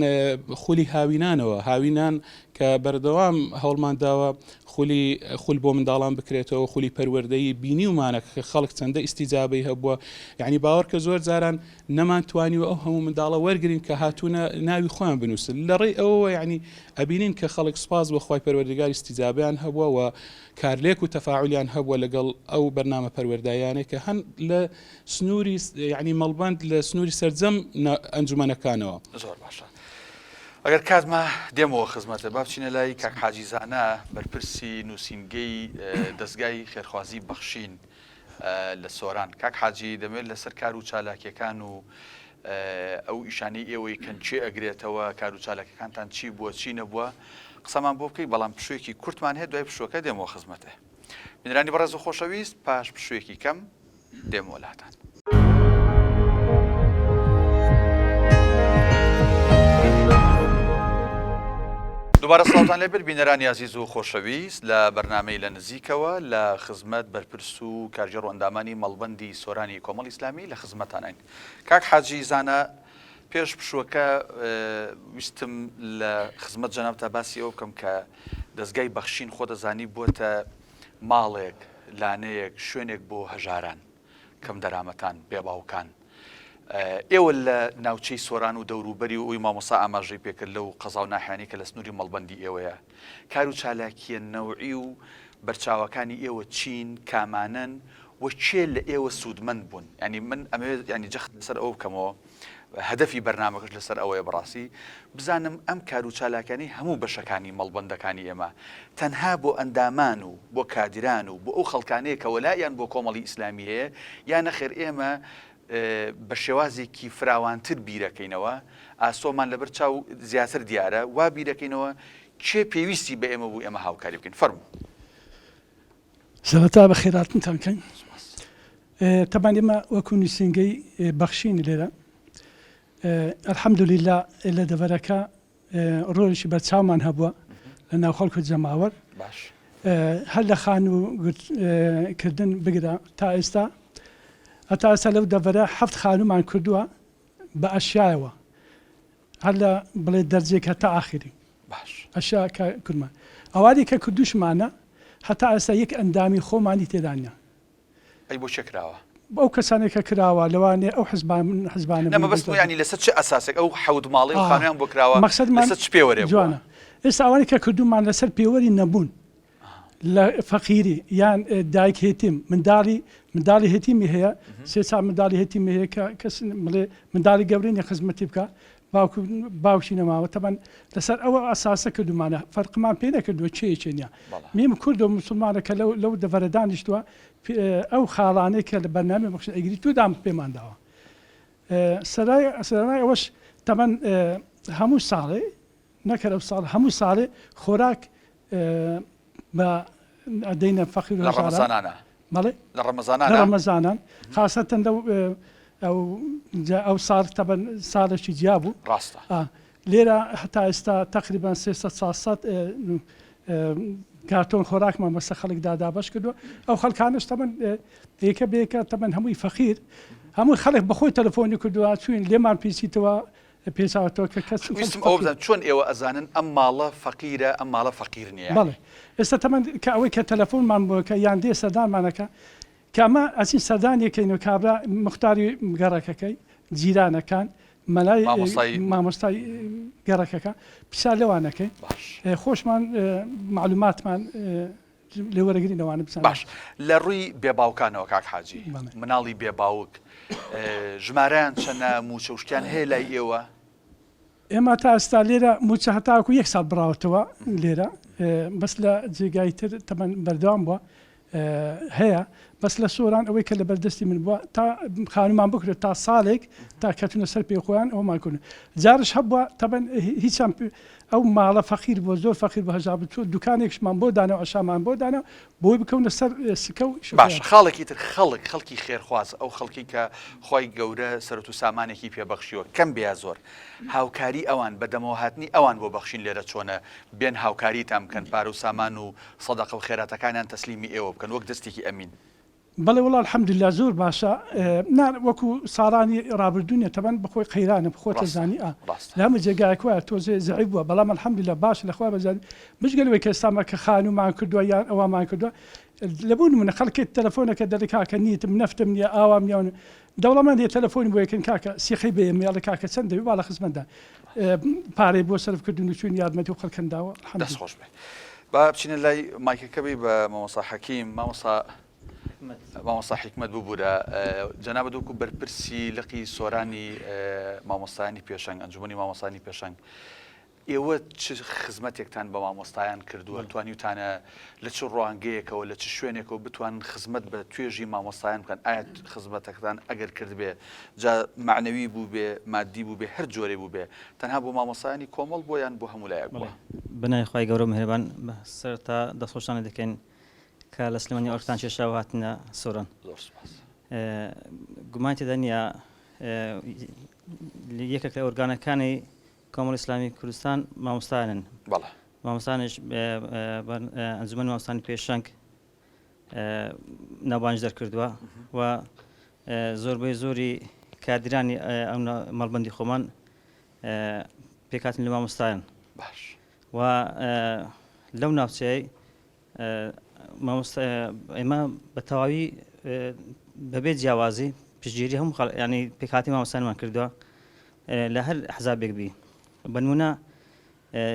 خولی هاوینانەوە، هاوینان کە بەردەوام هەوڵمان داوە خولی خول بۆ منداڵان بکرێتەوە، خولی پەروەردەیی بینیومانە کە خەڵک چەندە ئیستیجابەی هەبووە، یانی باوەڕکە زۆر جاران نەمان توانیوە ئەو هەموو منداڵە وەرگرین کە هاتوونە ناوی خۆیان بنووسن، لە ڕێی ئەوەوە یانی ئەبینین کە خەڵک سوپاس بۆ خوای پەروەردگار ئیستیجابەیان هەبووە و کارلێک و تەفاعولیان هەبووە لەگەڵ ئەو بەرنامە پەروەرداییانەی کە هەن لە سنووری یانی مەڵبەند لە سنووری سەرجەم ئەنجومەنەکانەوە. زۆر باشە ئەگەر کات ما دێمەوە خزمەتت با بچینە لای کاک حاجی زانا بەرپرسی نووسینگەی دەزگای خێرخوازی بەخشین لە سۆران کاک حاجی دەمێت لەسەر کار و چالاکیەکان و ئەو ئیشانەی ئێوەی کەن چێ ئەگرێتەوە کار و چالاکەکانتان چی بووە چی نەبووە قسەمان بۆ بکەی بەڵام پشوویەکی کورتمان هەیە دوای پشووەکە دێمەوە خزمەتێ بینەرانی بەڕێز و خۆشەویست پاش پشوویەکی کەم دێمەوە لاتان. دوبارە سڵاوتان لێبێت بینەرانی ئازیز و خۆشەویست لە بەرنامەی لە نزیکەوە لە خزمەت بەرپرس و کارگێڕ و ئەندامانی مەڵبەندی سۆرانی کۆمەڵی ئیسلامی لە خزمەتانین کاک حاجی زانا پێش پشووەکە ویستم لە خزمەت جەنابتا باسی ئەوە بکەم کە دەزگای بەخشین خۆ دەزانی بووەتە ماڵێک، لانەیەک، شوێنێک بۆ هەژاران، کەمدەرامەتان، بێباوکان. ئێوە لە ناوچەی سۆران و دەوروبەری و ئەوی مامۆستا ئاماژەی پێکرد لەو قەزا و ناحیانەی کە لە سنووری مەڵبەندی ئێوەیە، کار و چالاکییە نەوعی و بەرچاوەکانی ئێوە چین، کامانەن و. و کێ لە ئێوە سوودمەند بوون؟ یانی من ئەمەوێت یانی جەخت لەسەر ئەوە بکەمەوە هەدەفی بەرنامەکەش لەسەر ئەوەیە بەڕاستی بزانم ئەم کار و چالاکیانەی هەموو بەشەکانی مەڵبەندەکانی ئێمە تەنها بۆ ئەندامان و بۆ کادران و بۆ ئەو خەڵکانەیە کە وەلائیان بۆ کۆمەڵی ئیسلامی هەیە یا نەخێر ئێمە بە شێوازێکی فراوانتر بیرەکەینەوە ئاسۆمان لەبەر چاو زیاتر دیارە وا بیرەکەینەوە کێ پێویستی بە ئێمە بوو ئێمە هاوکاری بکەین فەرموو. سەرەتا بەخێرهاتنتان کەین. تەبعەن ئێمە وەکو نووسینگەی بەخشین لێرە الحمدللە لە دەڤەرەکە ڕۆڵێکی بەرچاومان هەبووە لە ناو خەڵک و جەماوەر هەر لە خانوو کردن بگرە تا ئێستا هەتا ئێستا لەو دەڤەرە حەفت خانوومان کردووە بە ئەشیایەوە هەر لە بڵێ دەرجێک هەتا ئاخری باش. ئەشیا کە کوردمان ئەوانی کە کوردوشمانە هەتا ئێستا یەک ئەندامی خۆمانی تێدا نیە. ئەی بۆ کێ کراوە؟ ئەو کەسانەی کە کراوە لەوانەیە ئەو حزبان حزبانە نا مەبەستم یانی لەسەر چ ئەساسێک ئەو حەوت ماڵەی و خانویان بۆ کراوە لەسەر چ پێوەرێک بووە؟ جوانە ئێستا ئەوانەی کە کردوومان لەسەر پێوەری نەبوون لە فەقیری یان دایک هێتیم منداڵی منداڵی هێتیمی هەیە سێ چار منداڵی هێتیمی هەیە کە کەس بڵێ منداڵی گەورەی نیە خزمەتی بکە باوک باوکی نەماوە تەبەن لەسەر ئەوە ئەساسە کردومانە فەرقمان پێ نەکردووە کێ کێ نیە میم کوردە و مسلمانە کە لەو لەو دەڤەرە دانیشتووە ئەو خاڵانەی کە لە بەرنامەی بەخشین ئەگری تو دام پێمان داوە سەرای سەرای ئەوەش تەبەن هەموو ساڵێ نەک هەر ئەو ساڵ هەموو ساڵێ خۆراک بە ئەدەینە فەقیر و لە هەژاران. ڕەمەزانانا؟ بەڵێ لە ڕەمەزانانا؟ لە ڕەمەزانان خاسەتەن لەو ئەو جا ئەو ساڵ تەبەن ساڵێکی جیا بوو. ڕاستە. ئا لێرە هەتا ئێستا تەقریبەن 300 400 کارتۆن خۆراکمان بەسەر خەڵکدا دابەش کردووە. ئەو خەڵکانەش تەبەن یەکە بە یەکە تەبەن هەمووی فەقیر هەمووی خەڵک بەخۆی تەلەفۆنی کردووە چووین لێمان پیسیتەوە پێچاوەتەوە کە کەس ویستم ئەوە بزانم چۆن ئێوە ئەزانن ئەم ماڵە فەقیرە ئەم ماڵە فەقیر نییە یانی؟ بەڵێ ئێستا تەمەن کە ئەوەی کە تەلەفۆنمان بۆ کە یان دێ سەردانمانەکە کە ئەمە ئەچین سەردانی کەین و کابرا موختاری گەڕەکەکەی جیرانەکان مەلای مامۆستای مامۆستای گەڕەکەکە پرسیار لەوانەکەین باش خۆشمان مەعلوماتمان لێ وەرەگرین ئەوانە بزانین. باش لە ڕووی بێ باوکانەوە کاک حاجی مناڵی بێ باوک ژمارەیان چەنە مووچە و شتیان هەیە لای ئێوە؟ ئێمە تا ئێستا لێرە مووچە هەتاکو یەک ساڵ بڕاوەتەوە لێرە بەس لە جێگای تر تەمەن بەردەوام بووە هەیە بەس لە سۆران ئەوەی کە لە بەردەستی من بووە تا خانومان بکرێت تا ساڵێک تا کەتونە سەر پێی خۆیان ئەومان کردن جارش هەبووە تەبەن هیچیان ئەو ماڵە فەقیر بووە زۆر فەقیر بوو هەژار بوو چۆ دوکانێکشمان بۆ دانا و عەشامان بۆ دانا بۆی بکەونە سەر سکە و ئیش و باشە خۆیان. خاڵێکی تر خەڵک خەڵکی خێرخواز ئەو خەڵکی کە خوای گەورە سەرەت و سامانێکی پێ بەخشیوە کەم بێ یا زۆر هاوکاری ئەوان بە دەمەوە هاتنی ئەوان بۆ بەخشین لێرە چۆنە بێن هاوکاریتان بکەن پارە و سامان و سەدەقە و خێراتەکانیان تەسلیمی ئێوە بکەن وەک دەستێکی ئەمین. بەڵێ وەڵا الحمدللە زۆر باشە نا وەکو ساڵانی ڕابردوو نیە تەبەن بەخۆی قەیرانە خۆت ڕاستە ئەزانی ئا ڕاستە. لە هەموو جێگایەک وایە تۆزێ زەعیف بووە بەڵام الحمدللە باشە لە خوا بەزیاد بجگە لەوەی کە ئێستا مە کە خانوومان کردووە یان ئەوەمان کردووە لە بۆ نموونە خەڵکێک تەلەفۆنەکە دەڵێ کاکە نیتم نەفتم نیە ئاوام نیە دەوڵەمەند هەیە تەلەفۆنی بۆ یەکەن کاکە سیخەی بە ئێمەی ئەڵێ کاکە چەند دەوێ با لە خزمەتدا پارەی بۆ سەرف کردن و چوین یارمەتی و خەڵکەن داوە الحمدللە. دەست خۆش بێ با بچینە لای مایکەکە بی بە مامۆستا حەکیم مامۆستا مامۆستا حیکمەت ببورە جەنابت وەکو بەرپرسی لقی سۆرانی مامۆستایانی پێشەنگ ئەنجومەنی مامۆستانی پێشەنگ ئێوە چ خزمەتێکتان بە مامۆستایان کردووە توانیوتانە لە چ ڕوانگەیەکەوە لە چ شوێنێکەوە بتوانن خزمەت بە توێژی مامۆستایان بکەن ئایا خزمەتەکەتان ئەگەر کردبێ جا مەعنەوی بووبێ مادی بووبێ هەر جۆرێ بووبێ تەنها بۆ مامۆستایانی کۆمەڵ بووە یان بۆ هەموو لایەک بووە؟ بەناوی خوای گەورە و میهرەبان سەرەتا دەستخۆشتان لێ دەکەین کە لە سلێمانی ئەرکتان کێشا و هاتنە سۆران. زۆر سوپاس. گومانی تێدا نییە یەکێک لە ئۆرگانەکانی کۆمەڵی ئیسلامی کوردستان مامۆستایانن. بەڵێ. مامۆستانیش ئەنجومەنی مامۆستانی پێشەنگ ناوبانگی دەرکردووە و زۆربەی زۆری کادرانی ئەو مەڵبەندی خۆمان پێکهاتن لە مامۆستایان. باش. و لەو ناوچەیە مامۆستا ئێمە بە تەواوی بەبێ جیاوازی پشتگیری هەموو خەڵ ینی پێکهاتی مامۆستایانمان کردووە لە هەر حزابێک بی بەنمونە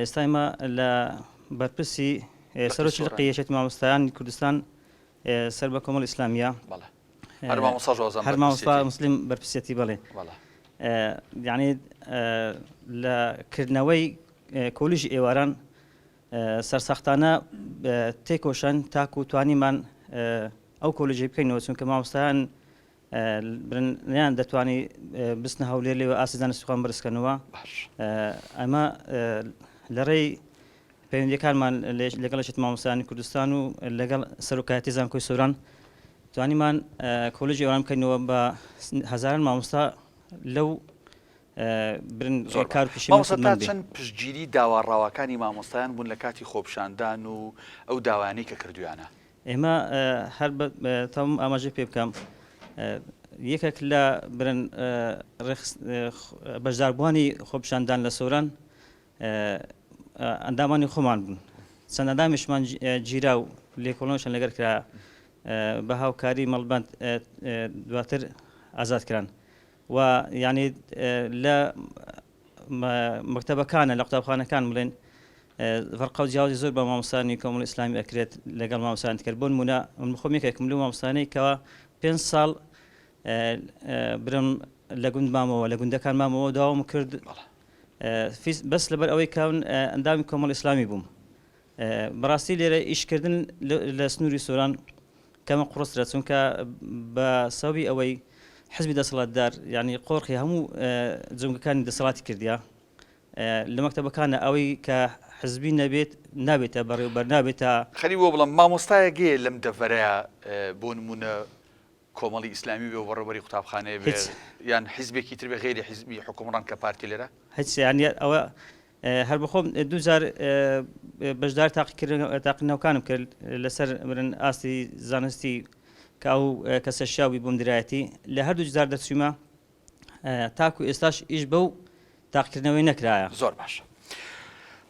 ئێستا ئێمە لە بەرپرسی سەرۆکی لقی یەکێتی مامۆستایانی کوردستان سەر بە کۆمەڵ ئیسلامیە. هەر مامۆستاش وازم هەر مامۆستا مسلیم بەرپرسیەتی بەڵێ یعنی لە کردنەوەی کۆلیژی ئێواران سەرسەختانە تێکۆشان تاکو توانیمان ئەو کۆلیژەی بکەینەوە چونکە مامۆستایان نیان دەتوانی بچنە هەولێر لێوە ئاستی زانستی خۆیان بەرزکەنەوە ئەمە لەڕێی پەیوەندیەکانمان لەگەڵ یەکێتی مامۆستایانی کوردستان و لەگەڵ سەرۆکایەتی زانکۆی سۆران توانیمان کۆلێژی ئێواران بکەینەوە بە هەزاران مامۆستا لەو برن زۆر کار باش. پیشەی مامۆستا تا سوودمەند بێ. چەند پشتگیری داوا ڕەواکانی مامۆستایان بوون لە کاتی خۆپیشاندان و ئەو داوایانەی کە کردوویانە؟ ئێمە هەر بە تاوم ئاماژەی پێ بکەم یەکێک لە برن بەشداربووانی خۆپیشاندان لە سۆران ئەندامانی خۆمان بوون چەند ئەندامیشمان گیرا و لێکۆڵینەوەشیان لەگەر کرا بە هاوکاری مەڵبەند دواتر ئازاد کران و یعنی لە مەکتەبەکانە لە قوتابخانەکان بڵێن فەرقە و جیاوازی زۆر بە مامۆستانی کۆمەڵی ئیسلامی ئەکرێت لەگەڵ مامۆستانی تر بۆ نمونە من خۆم یەکێکم لەو مامۆستانەی کەوا پێ ساڵ برم لە گوند مامەوە لە گوندەکان مامەوە داوام کرد بەس لەبەر ئەوەی کە من ئەندامی کۆمەڵی ئیسلامی بووم. بەڕاستی لێرە ئیشکردن لە سنووری سۆران کەمە قوڕسترە چونکە بە سەبەبی ئەوەی حزبی دەسەڵاتدار یعنی قۆرخی هەموو جومگەکانی دەسەڵاتی کردیا لە مەکتەبەکانە ئەوەی کە حزبی نەبێت نابێتە بەڕێوبەر نابێتە خەریک بووە بڵێم مامۆستایەک هەیە لەم دەڤەرەیا بۆ نموونە کۆمەڵی ئیسلامی بێ و بەڕێوبەری قوتابخانەیە بێ یان حیزبێکی تر بێ غەیری حیزبی حوکمڕان کە پارتی لێرە؟ هیچ یانی ئەوە هەر بەخۆم دووجار بەشدار تاقیکردنەوەکانم کرد لەسەر برن ئاستی زانستی کە ئەو کەسە شیاوی بۆم درایەتی لە هەردوو جار دەرچوومە تاکو ئێستاش ئیش بەو تاقیکردنەوەی نەکرایە. زۆر باشە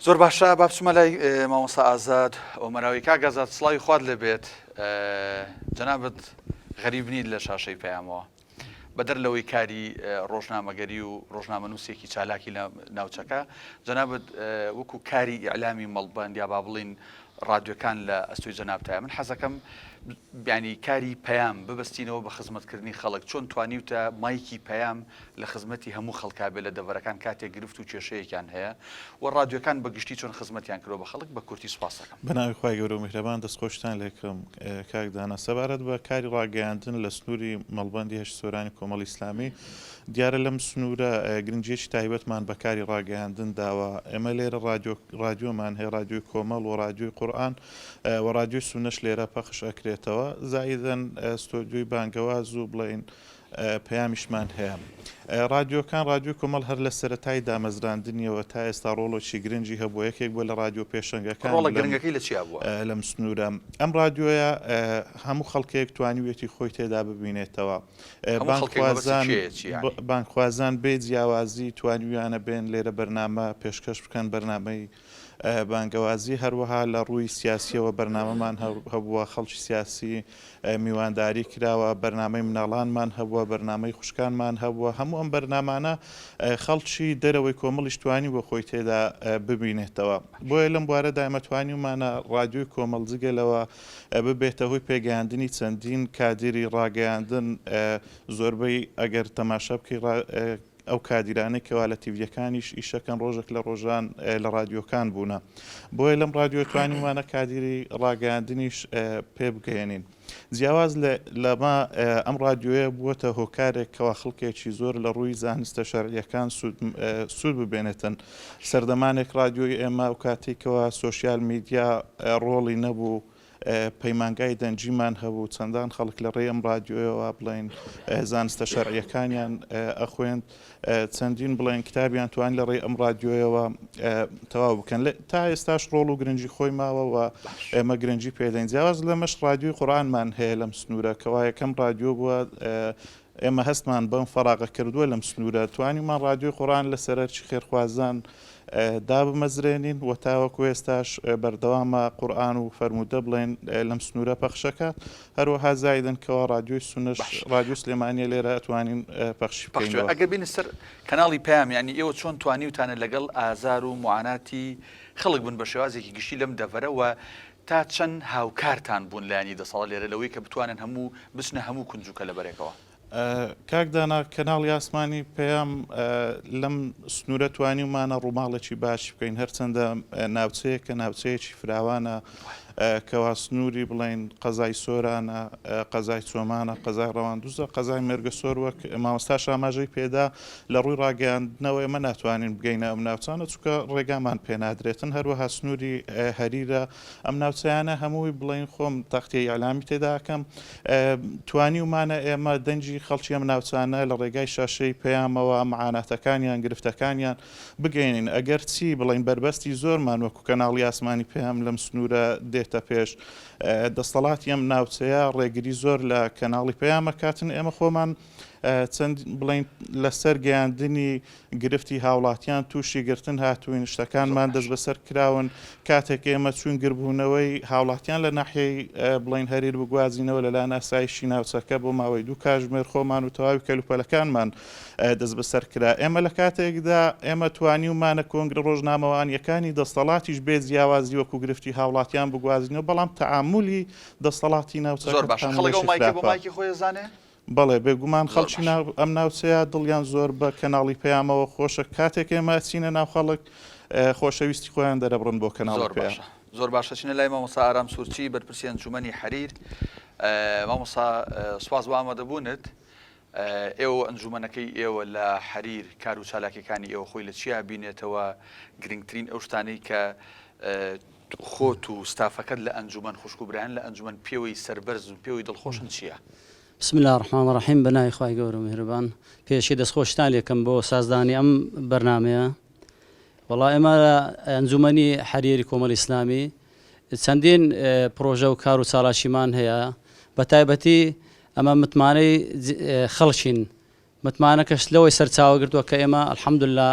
زۆر باشە با بچمە لای مامۆستا ئازاد ئۆمەراوی کاک ئازاد سڵاوی خوات لێ بێت جەنابت غەریب نیت لە شاشەی پەیامەوە بەدەر لەوەی کاری ڕۆژنامەگەری و ڕۆژنامەنووسێکی چالاکی لە ناوچەکە جەنابت وەکو کاری ئیعلامی مەڵبەند یا با بڵین ڕادیۆکان لە ئەستۆی جەنابتایە من حەزەکەم یانی کاری پەیام ببەستینەوە بە خزمەتکردنی خەڵک، چۆن توانیوتە مایکی پەیام لە خزمەتی هەموو خەڵکا بێت لە دەڤەرەکان کاتێک گرفت و کێشەیەکیان هەیە و ڕادیۆکان بە گشتی چۆن خزمەتیان کردوە بە خەڵک بە کورتی سوپاست دەکەم. بە ناوی خوای گەورە و میهرەبان دەستخۆشتان لێکەم کاک دانا. سەبارەت بە کاری ڕاگەیاندن لە سنووری مەڵبەندی هەشت سۆرانی کۆمەڵی ئیسلامی، دیارە لەم سنوورە گرنگییەکی تایبەتمان بە کاری ڕاگەیاندن داوە. ئێمە لێرە ڕادیۆ ڕادیۆمان هەیە، ڕادیۆی کۆمەڵ و ڕادیۆی قورئان و ڕادیۆی سوننەش لێرە پەخش ئەکرێتەوە. زائیدەن ستۆدیۆی بانگەواز و بڵێین پەیامیشمان هەیە. ڕادیۆکان، ڕادیۆی کۆمەڵ هەر لە سەرەتای دامەزراندنیەوە تا ئێستا ڕۆڵێکی گرنگی هەبووە، یەکێک بووە لە ڕادیۆ پێشەنگەکان ڕۆڵە گرنگەکەی لە چیا بووە؟ لەم سنوورە. ئەم ڕادیۆیە هەموو خەڵکێک توانیویەتی خۆی تێدا ببینێتەوە. هەموو خەڵکێک مەبەستی بانگخوازان کێیە چی یانی؟ بانگخوازان بێ جیاوازی توانیویانە بێن لێرە بەرنامە پێشکەش بکەن، بەرنامەی بانگەوازی، هەروەها لە ڕووی سیاسییەوە بەرنامەمان هەبووە، خەڵکی سیاسی میوانداری کراوە، بەرنامەی مناڵانمان هەبووە، بەرنامەی خوشکانمان هەبووە، هەموو ئەم بەرنامانە خەڵکی دەرەوەی کۆمەڵیش توانیوە خۆی تێدا ببینێتەوە. بۆیە لەم بوارەدا ئێمە توانیومانە ڕادیۆی کۆمەڵ جگە لەوە ببێتە هۆی پێگەیاندنی چەندین کادیری ڕاگەیاندن، زۆربەی ئەگەر تەماشا بکەی ئەو کادیرانەی کەوا لە تیڤیەکانیش ئیشەکەن ڕۆژێک لە ڕۆژان لە ڕادیۆکان بوونە بۆیە لەم ڕادیۆ توانیومانە کادیری ڕاگەیاندنیش پێ بگەیەنین جیاواز لەمە ئەم ڕادیۆیە بووەتە هۆکارێک کەوا خەڵکێکی زۆر لە ڕووی زانستە شەرعیەکان سوود ببێنێتن سەردەمانێک ڕادیۆی ئێمە ئەو کاتێک کەوا سۆشیال میدیا ڕۆڵی نەبوو پەیمانگای دەنگیمان هەبوو، چەندان خەڵک لە ڕێی ئەم ڕادیۆیەوە بڵێین زانستە شەرعییەکانیان ئەخوێند، چەندین بڵێن کتابیان توانی لە ڕێی ئەم ڕادیۆیەوە تەواو بکەن. تا ئێستاش ڕۆڵ و گرنگی خۆی ماوە و ئێمە گرنگی پێدەین. جیاواز لەمەش ڕادیۆی قورئانمان هەیە لەم سنوورە کەوا یەکەم ڕادیۆ بووە ئێمە هەستمان بەم فەراغە کردووە لەم سنوورە، توانیومان ڕادیۆی قورئان لەسەر ئەرکی خێرخوازان دابمەزرێنین و تاوەکو ئێستاش بەردەوامە قورئان و فەرموودە بڵێن لەم سنوورە پەخشەکات، هەروەها زایدن کەوا ڕادیۆی سوننەش باش. ڕادیۆی سلێمانییە لێرە ئەتوانین پەخشی پەخش بکەینەوە. ئەگەر بێینە سەر کەناڵی پەیام یانی ئێوە چۆن توانیوتانە لەگەڵ ئازار و موعاناتی خەڵک بن بە شێوازێکی گشتی لەم دەڤەرە و. تا چەند هاوکارتان بوون لایەنی دەسەڵات لێرە لەوەی کە بتوانن هەموو بچنە هەموو کونج و کەلەبەرێکەوە؟ کاک دانا کەناڵی ئاسمانی پەیام لەم سنوورە توانیومانە ڕووماڵێکی باشی بکەین هەرچەندە ناوچەیەکە ناوچەیەکی فراوانە کەوا سنووری بڵێین قەزای سۆرانە قەزای چۆمانە قەزای ڕەواندوزە قەزای مێرگەسۆر وەک مامۆستاش ئاماژەی پێدا لە ڕووی ڕاگەیاندنەوە ئێمە ناتوانین بگەینە ئەم ناوچانە چونکە ڕێگامان پێنادرێتن هەروەها سنووری هەریرە ئەم ناوچەیانە هەمووی بڵێین خۆم تەختیە ئیعلامی تێدا ئەکەم توانیومانە ئێمە دەنگی خەڵکی ئەم ناوچانە لە ڕێگای شاشەی پەیامەوە معاناتەکانیان گرفتەکانیان بگەینین ئەگەر چی بڵێین بەربەستی زۆرمان وەکو کەناڵی ئاسمانی پەیام لەم سنوورە دێتە پێش دەستەڵاتی ئەم ناوچەیە ڕێگری زۆر لە کەناڵی پەیام ئەکاتن ئێمە خۆمان چەند بڵێین لەسەر گەیاندنی گرفتی هاوڵاتیان تووشی گرتن هاتووین، شتەکانمان دەستبەسەر کراون، کاتێک ئێمە چووین گربوونەوەی هاوڵاتیان لە ناحیەی بڵێین هەریر بگوازینەوە لەلایەن ئاسایشی ناوچەکە بۆ ماوەی دوو کاژمێر خۆمان و تەواوی کەلوپەلەکانمان دەستبەسەر کرا. ئێمە لە کاتێکدا ئێمە توانیومانە کۆنگرە ڕۆژنامەوانییەکانی دەستەڵاتیش بێ جیاوازی وەکو گرفتی هاوڵاتیان بگوازینەوە، بەڵام تەعامولی دەستەڵاتی ناوچەکە زۆر باشە خەڵک ئەو تەعامولێکی مایکە بۆ خراپە. مایکی خۆی ئەزانێ؟ بەڵێ بێگومان زۆر خەڵکی باشە. ناو ئەم ناوچەیە دڵیان زۆر بە کەناڵی پەیامەوە خۆشە کاتێک ئێمە ئەچینە ناو خەڵک خۆشەویستی خۆیان دەرەبڕن بۆ کەناڵی زۆر پەیام. باشە زۆر باشە چینە لای مامۆستا ئارام سورچی بەرپرسی ئەنجومەنی حەریر مامۆستا سوپاس بۆ ئامادەبوونت ئێوە و ئەنجومەنەکەی ئێوە لە حەریر کار و چالاکیەکانی ئێوە خۆی لە چیا بینێتەوە گرنگترین ئەو شتانەی کە خۆت و ستافەکەت لە ئەنجومەن خوشک و برایان لە ئەنجومەن پێوەی سەربەرزن و پێوەی دڵخۆشن چییە؟ بسم اللە الرحمن الرحیم بەناوی خوای گەورە و میهرەبان پێشی دەستخۆشیتان لێکەم بۆ سازدانی ئەم بەرنامەیە وەڵا ئێمە ئەنجومەنی حەریری کۆمەڵی ئیسلامی چەندین پرۆژە و کار و چالاکیمان هەیە بە تایبەتی ئەمە متمانەی خەڵکین متمانەکەش لەوەی سەرچاوە گرتووە کە ئێمە الحمدللە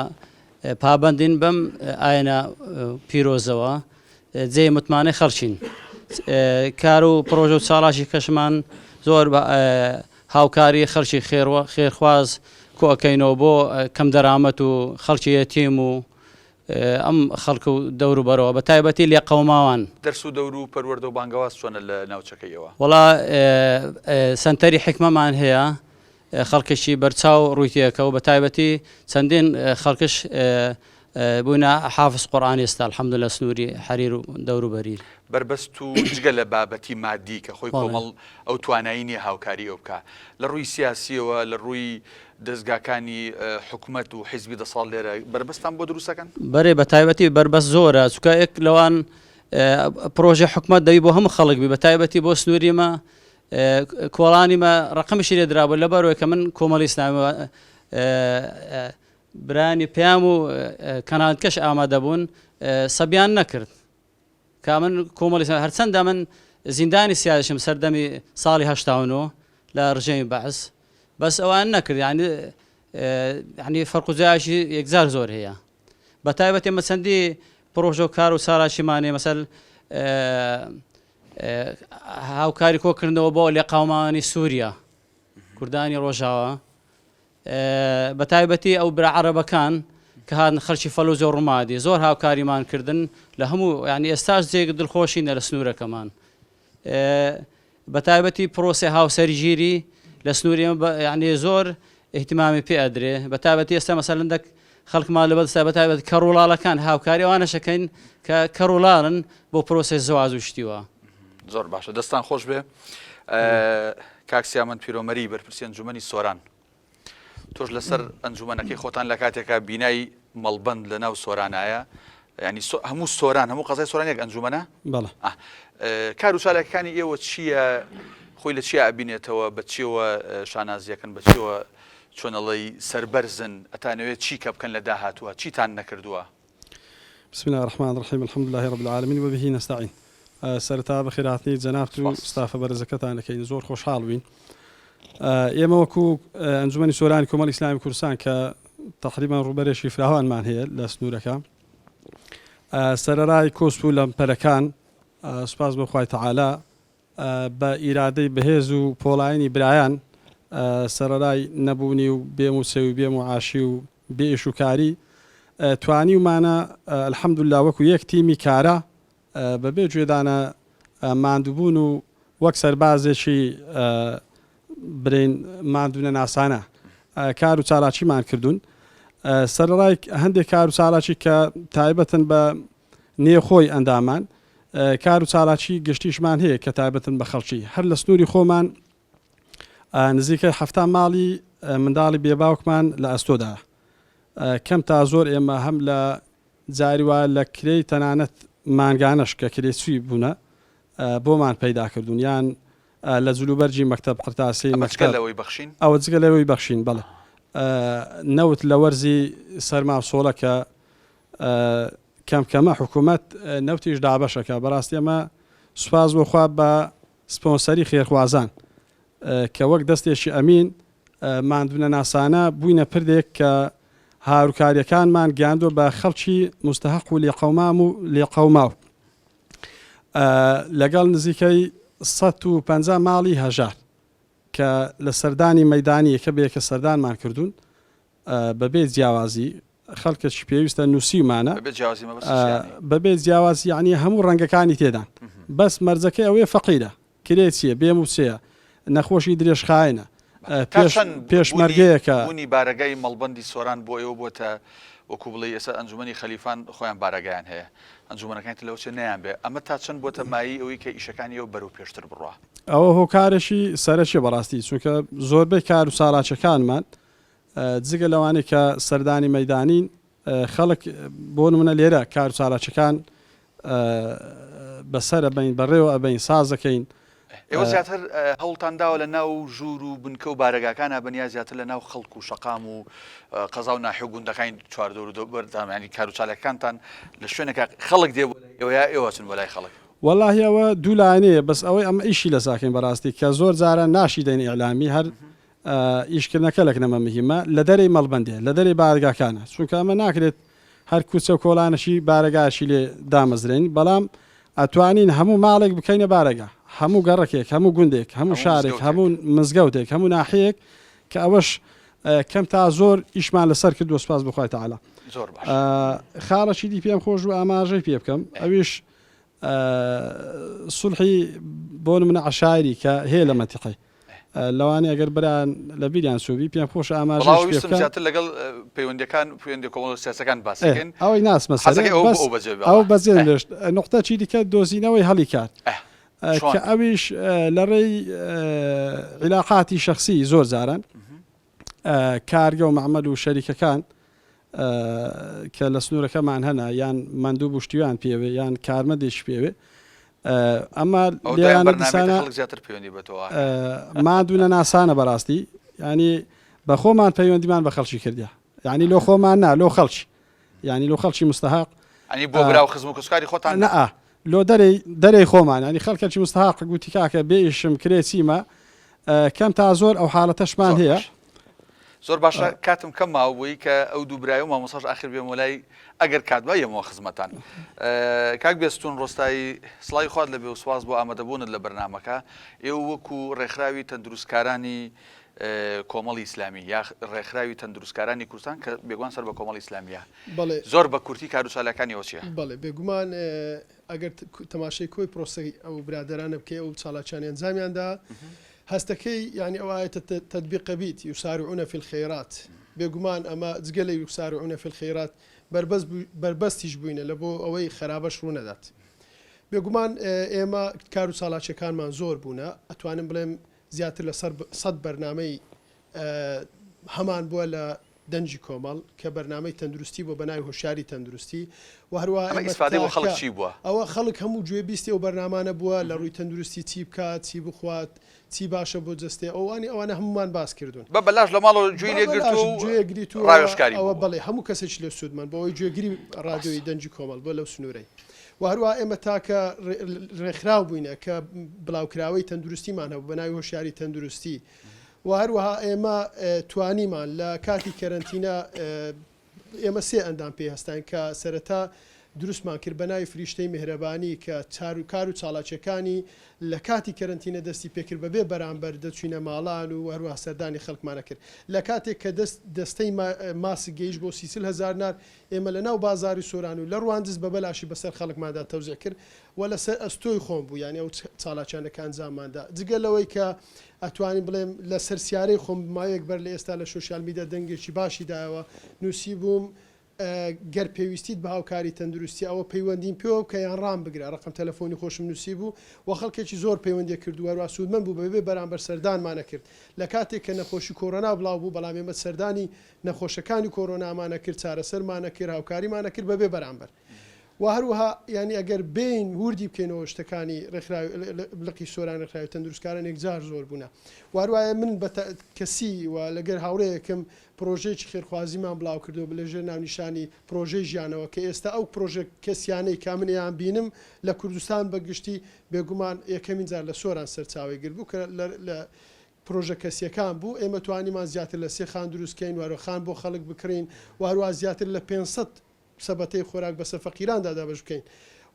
پابەندین بەم ئاینە پیرۆزەوە جێی متمانەی خەڵکین کار و پرۆژە و چاڵاشی کەشمان زۆر هاوکاری خەڵکی خێروە خێرخواز کۆئەکەینەوە بۆ کەم دەرامەت و خەڵکی یەتیم و ئەم خەڵک و دەوروبەرەوە بە تایبەتی لێقەوماوان. دەرس و دەور و پەروەردە و بانگەواز چۆنە لە ناوچەکەی ئێوە؟ وەڵا سەنتەری حیکمەمان هەیە خەڵکێکی بەرچاو ڕووی تێکە و بە تایبەتی چەندین خەڵکش بووینە حافز قورئان ئێستا الحمدللە سنووری حەریر و دەوروبەری. بەربەست و جگە لە بابەتی مادی کە خۆی کۆمەڵ ئەو توانایی نییە هاوکاری ئەو بکا لە ڕووی سیاسیەوە لە ڕووی دەزگاکانی حکومەت و حیزبی دەسەڵات لێرە بەربەستان بۆ دروست ئەکەن؟ بەرێ بە تایبەتی بەربەست زۆرە چونکە یەک لەوان پرۆژەی حکومەت دەبی بۆ هەموو خەڵک بی بە تایبەتی بۆ سنووری مە کۆڵانی مە ڕقمیشی لێ درابوو لەبەرەوەی کە من کۆمەڵی ئیسلامی برایانی پەیام و کەناڵکەش ئامادە بوون سەبیان نەکرد کە من کۆمەڵی هەرچەندە من زیندانی سیاسیشم سەردەمی ساڵی 89 لە ڕژێمی بەعس بەس ئەوان نەکرد یعنی یعنی فەرق و جیاشی یەکجار زۆر هەیە بە تایبەت ئێمە چەندی پرۆژە و کار و چالاکیمانێ مەسەل هاوکاری کۆکردنەوە بۆ لێقاومانی سووریا کوردانی ڕۆژاوا بە تایبەتی ئەو برا عەرەبەکان کە هاتن خەلکی فەلوجە و ڕومادی زۆر هاوکاریمان کردن لە هەموو یانی ئێستاش جێگ دڵخۆشینە لە سنوورەکەمان بە تایبەتی پرۆسەی هاوسەرگیری لە سنووری ئێمە یانی زۆر ئیهتیمامی پێ ئەدرێ بە تایبەتی ئێستا مەسەلەن دەک خەڵکمان لە بەدەستا بە تایبەت کەڕوڵاڵەکان هاوکاری ئەوانەشەکەین کە کەڕوڵاڵن بۆ پرۆسەی زەواج و شتیوە. زۆر باشە دەستان خۆش بێ کاک سیامەند پیرۆمەری بەرپرسی ئەنجومەنی سۆران تۆش لەسەر ئەنجومەنەکەی خۆتان لە کاتێکا بینای مەڵبەند لە ناو سۆرانایە ینی هەموو سۆران هەموو قەزای سۆران یەک ئەنجومەنە بەڵێ کار و چالاکەکانی ئێوە چییە خۆی لە چیا ئەبینێتەوە بە چیەوە شانازیەکەن بە چیەوە چۆنەڵی سەربەرزن ئەتانەوێت چی کە بکەن لە داهاتووە چیتان نەکردووە بسم اللە الرحمن الرحیم الحمد للە رب العالمین وبه نستعین سەرەتا بەخێرهاتنی جەنابت و ستافە بەرزەکەتان دەکەین زۆر خۆشحاڵ بووین ئێمە وەکو ئەنجومەنی سۆرانی کۆمەڵی ئیسلامی کوردستان کە تقریبا ڕووبەرێکی فراوانمان هەیە لە سنوورەکە سەرەرای کۆسپ و لەمپەرەکان سوپاس بۆ خوای تەعالا بە ئیرادەی بەهێز و پۆڵایینی برایان، سەرەرای نەبوونی و بێ مووچەی و بێ موعاشی و بێ ئیش و کاری، توانیومانە الحمدللە وەکو یەک تیمی کارا بە بێ گوێدانە. ماندووبوون و وەک سەربازێکی برین ماندوونەناسانە کار و چالاکیمان کردوون. سەرەڕای هەندێک کار و چالاکی کە تایبەتن بە نێوخۆی ئەندامان، کار و چالاکی گشتیشمان هەیە کە تایبەتن بە خەڵکی. هەر لە سنووری خۆمان نزیکەی 70 ماڵی منداڵی بێباوکمان لە ئەستۆدایە. کەم تا زۆر ئێمە هەم لە جاری وا لە کرێی تەنانەت مانگانەش کە کرێچی بوونە بۆمان پەیدا کردوون یان لە جلوبەرگی مەکتەب قرتاسەی ئەمە جگە مەکتەب لەوەی بەخشین؟ ئەوە جگە لەوەی بەخشین بەڵێ نەوت لە وەرزی سەرما و سۆڵە کە کەم کەمە حکوومەت نەوتیش دابەشەکە بەڕاستی ئەمە سوپاس بۆ خوا بە سپۆنسەری خێرخوازان کە وەک دەستێکی ئەمین ماندوونەناسانە بووینە پردێک کە هاروکاریەکانمان گەیاندوە بە خەڵکی موستەهەق و لێقەومام و لێقەوماو لەگەڵ نزیکەی 150 ماڵی هەژار کە لە سەردانی مەیدانی یەکە بە یەکە سەردانمان کردوون بەبێ جیاوازی خەڵکەکی پێویستە نووسیومانە. بەبێ جیاوازی مەبەستت چیە یانی؟ بەبێ جیاوازی یانی هەموو ڕەنگەکانی تێدان بەس مەرجەکەی ئەوەیە فەقیرە کرێچیە بێ مووچەیە نەخۆشی درێژخایەنە تا پێش چەند بوونی پێشمەرگەیەکە. بوونی بارەگای مەڵبەندی سۆران بۆ ئێوە بۆتە وەکوو بڵێی ئێستا ئەنجومەنی خەلیفان خۆیان بارەگایان هەیە ئەنجومەنەکانی تر لەوە چێ نەیان بێ ئەمە تا چەند بۆتە مایەی ئەوەی کە ئیشەکانی ئێوە بەرەو پێشتر بڕوا؟ ئەوە هۆکارێکی سەرەکیە بەڕاستی چونکە زۆربەی کار و چالاکیەکانمان جگە لەوانەی کە سەردانی مەیدانین، خەڵک بۆ نمونە لێرە کار و چالاکیەکان بەسەر ئەبەین، بەڕێوە ئەبەین، ساز دەکەین. ئێوە زیاتر هەوڵتان داوە لە ناو ژوور و بنکە و بارەگاکانا بن یا زیاتر لە ناو خەڵک و شەقام و قەزا و ناحیە و گوندەکانی چواردەور و دەوروبەرتان یانی کار و چالاکیەکانتان لە شوێنێکا خەڵک دێ بۆ لای ئێوە یا ئێوە ئەچن بۆ لای خەڵک؟ وەڵاهی ئەوە دوو لایەنەیە بەس ئەوەی ئەمە ئیشی لەساکەین بەڕاستی کە زۆر جاران ناشی دەین ئیعلامی هەر ئیشکردنەکە لەک نەمە مهیمە لە دەرێی مەڵبەندێ لە دەرێی بارگاکانە چونکە ئەمە ناکرێت هەر کوچە و کۆڵانەکی بارەگایەکی لێ دامەزرێنین بەڵام ئەتوانین هەموو ماڵێک بکەینە بارەگا هەموو گەڕەکێک هەموو گوندێک هەموو هەموو شارێک مزگەوتێک. هەموو مزگەوتێک هەموو ناحیەیەک کە ئەوەش کەم تا زۆر ئیشمان لەسەر کردووە سوپاس بۆ خوای تەعالا. زۆر باش. خاڵێکی دی پێم خۆش بوو ئاماژەی پێ بکەم ئەویش سوڵحی بۆ نمونە عەشایری کە هەیە لە مەنتیقەی لەوانەیە ئەگەر برایان لە بیریان چووبی پێم خۆشە ئاماژەیش وەڵا پێ ویستم بکەم. زیاتر لەگەڵ پەیوەندیەکان پەیوەندیە کۆمەڵە سیاسەکان باسی ئێ کەین ئەوەی ناسمە سەرێ حەزەکەی ئەوە بۆ بەس ئەو بەجێ ئەو بێڵە بەجێ ئێ نێشت نوقتەکی دیکە دۆزینەوەی هەڵی کار ئێ کە چۆن؟ ئەویش لە ڕێی عیلاقاتی شەخسی زۆر جاران کارگە و مەعمەل و شەریکەکان کە لە سنوورەکەمان هەنە یان مەندوب و شتیوان پێوێ یان کارمەندێکی پێوێ ئەمە ئەو دوایان لێرانە بەرنامەی دیسانە خەڵک زیاتر پەیوەندی بە تۆوە ماندوو نەناسانە بەڕاستی ینی بە خۆمان پەیوەندیمان بە خەڵکی کردە یعنی لۆ خۆمان نا لۆ خەڵکی یعنی لۆ خەڵکی مستحق ئەنی بۆ برا و خزم و کەسوکاری خۆتان نا؟ نەئا لۆ دەرێی دەرێی خۆمان یانی خەڵکەکی مستحق گوتی کاکە بێ ئیشم کرێ چیمە کەم تا زۆر ئەو حاڵەتەشمان زۆر هەیە. باشە زۆر باشە کاتم کەم ماوە بۆی کە ئەو دوو برای و مامۆستاش ئاخر بێمەوە لای ئەگەر کات با یەمەوە خزمەتان کاک بێستون ڕۆستایی سڵاوی خوات لەبێ و سواز بۆ ئامادەبوونت لە بەرنامەکە ئێوە وەکو ڕێکخراوی تەندروستکارانی کۆمەڵی ئیسلامی یا ڕێکخراوی تەندروستکارانی کوردستان کە بێگومان سەر بە کۆمەڵی ئیسلامیە بەڵێ. زۆر بە کورتی کارو چالاکانی ئەوە چیە؟ بەڵێ بێگومان ئەگەر تەماشای کۆی پرۆسەی ئەو برادەرانە بکەی ئەو چالاکیانەی ئەنجامیان دا هەستەکەی یانی ئەو ئایەتە تەتبیقە بیت یسارعون فی الخیرات بێگومان ئەمە جگە لە یسارعون فی الخیرات بەربەست بەربەستیش بووینە لە بۆ ئەوەی خەرابەش ڕوونەدات بێگومان ئێمە کار و چالاکیەکانمان زۆر بوونە ئەتوانم بڵێم زیاتر لە سەد بەرنامەی هەمان بووە لە دەنگی کۆمەڵ کە بەرنامەی تەندروستی بووە بە ناوی هۆشیاری تەندروستی و هەروەها ئەمە ئێمە ئیسفادەی بۆ خەڵک تاکە چی بووە؟ ئەوە خەڵک هەموو گوێبیستی ئەو بەرنامانە بووە لە ڕووی تەندروستی چی بکات چی بخوات چی باشە بۆ جەستەی ئەوانی ئەوانە هەموومان باس کردوون. بە بەلاش لە ماڵەوە گوێی بە لێ بەلاش گرتووە و گوێ گریتووە ڕاوێژکاری ئەوە بووە. بەڵێ هەموو کەسێکی لێ سوودمەند بووە ئەوەی گوێگری ڕادیۆی ڕاستە. دەنگی کۆمەڵ بووە لەو سنوورەی و هەروەها ئێمە تاکە ڕێکخراو بووینە کە بڵاوکراوەی تەندروستیمان هەبوو بە ناوی هۆشیاری تەندروستی و هەروەها ئێمە توانیمان لە کاتی کەرەنتینە ئێمە سێ ئەندام پێی هەستاین کە سەرەتا دروستمان کرد بە ناوی فریشتەی میهرەبانی کە کار و چاڵاکیەکانی لە کاتی کەرەنتینە دەستی پێکرد بەبێ بەرامبەر دەچوینە ماڵان و هەروەها سەردانی خەڵکمان ئەکرد لە کاتێک کە دەست دەستەی ماسک گەیشت بۆ 30 هەزار نار ئێمە لە ناو بازاری سۆران و لە ڕواندز بە بەلاشی بەسەر خەڵکماندا تەوزیع کرد و لەسەر ئەستۆی خۆم بوو یانی ئەو چالاکیانە کە ئەنجاممان دا جگە لەوەی کە ئەتوانین بڵێم لەسەر سیارەی خۆم ماوەیەک بەر لە ئێستا لە شۆشیال میدیا دەنگێکی باشی دایەوە نووسیبووم گەر پێویستیت بە هاوکاری تەندروستی ئەوە پەیوەندیم پێوە بکە یان ڕام بگرە ڕەقەم تەلەفۆنی خۆشم نووسیبوو و خەڵکێکی زۆر پەیوەندی کرد و هەروا سوودمەند بوو بەبێ بەرامبەر سەردانمان ئەکرد لە کاتێک کە نەخۆشی کۆرۆنا بڵاو بوو بەڵام ئێمە سەردانی نەخۆشەکانی کۆرۆنامان ئەکرد چارەسەرمان ئەکرد هاوکاریمان ئەکرد بەبێ بەرامبەر و هەروەها یانی ئەگەر بێین وردی بکەینەوە شتەکانی ڕێکخراوی لقی سۆران ڕێکخراوی تەندروستکاران یەکجار زۆر بوونە و هەروایە من بە کەسی و لەگەر هاوڕێیەکم پرۆژەیەکی خێرخوازیمان بڵاو کردەوە لە ژێر ناونیشانی پرۆژەی ژیانەوە کە ئێستا ئەو پرۆژە کەسیانەی کە من ئەیان بینم لە کوردستان بە گشتی بێگومان یەکەمین جار لە سۆران سەرچاوەی گرت بوو کە لە پرۆژە کەسیەکان بوو ئێمە توانیمان زیاتر لە سێ خان دروست کەین و هەروە خان بۆ خەڵک بکڕین و هەروە زیاتر لە 500 سەبەتەی خۆراک بەسەر فەقیراندا دابەش بکەین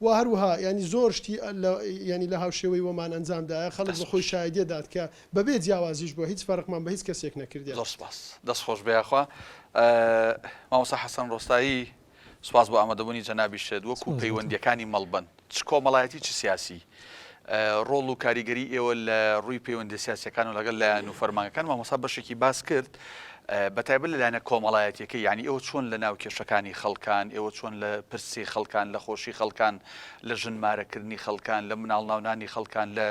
و هەروەها یانی زۆر شتی لە یانی لە هاوشێوەی وەمان ئەنجام دایە خەڵک دەست بە خۆی خۆش. شایدیە دات کە بەبێ جیاوازیش بووە هیچ فەرقمان بە هیچ کەسێک نەکردیە. زۆر سوپاس. دەست خۆش بێ یاخوا. مامۆستا حەسەن ڕۆستایی سوپاس بۆ ئامادەبوونی جەنابیشت وەکو سوپاس بۆ تۆ. پەیوەندیەکانی مەڵبەند چ کۆمەڵایەتی چ سیاسی ڕۆڵ و کاریگەری ئێوە لە ڕووی پەیوەندیە سیاسیەکان و لەگەڵ لایەن و فەرمانگەکان مامۆستا بەشێکی باس کرد بەتایبەت لە لایەنە کۆمەڵایەتیەکەی یانی ئێوە چۆن لە ناو کێشەکانی خەڵکان ئێوە چۆن لە پرسی خەڵکان لە خۆشی خەڵکان لە ژن مارەکردنی خەڵکان لە مناڵ ناونانی خەڵکان لە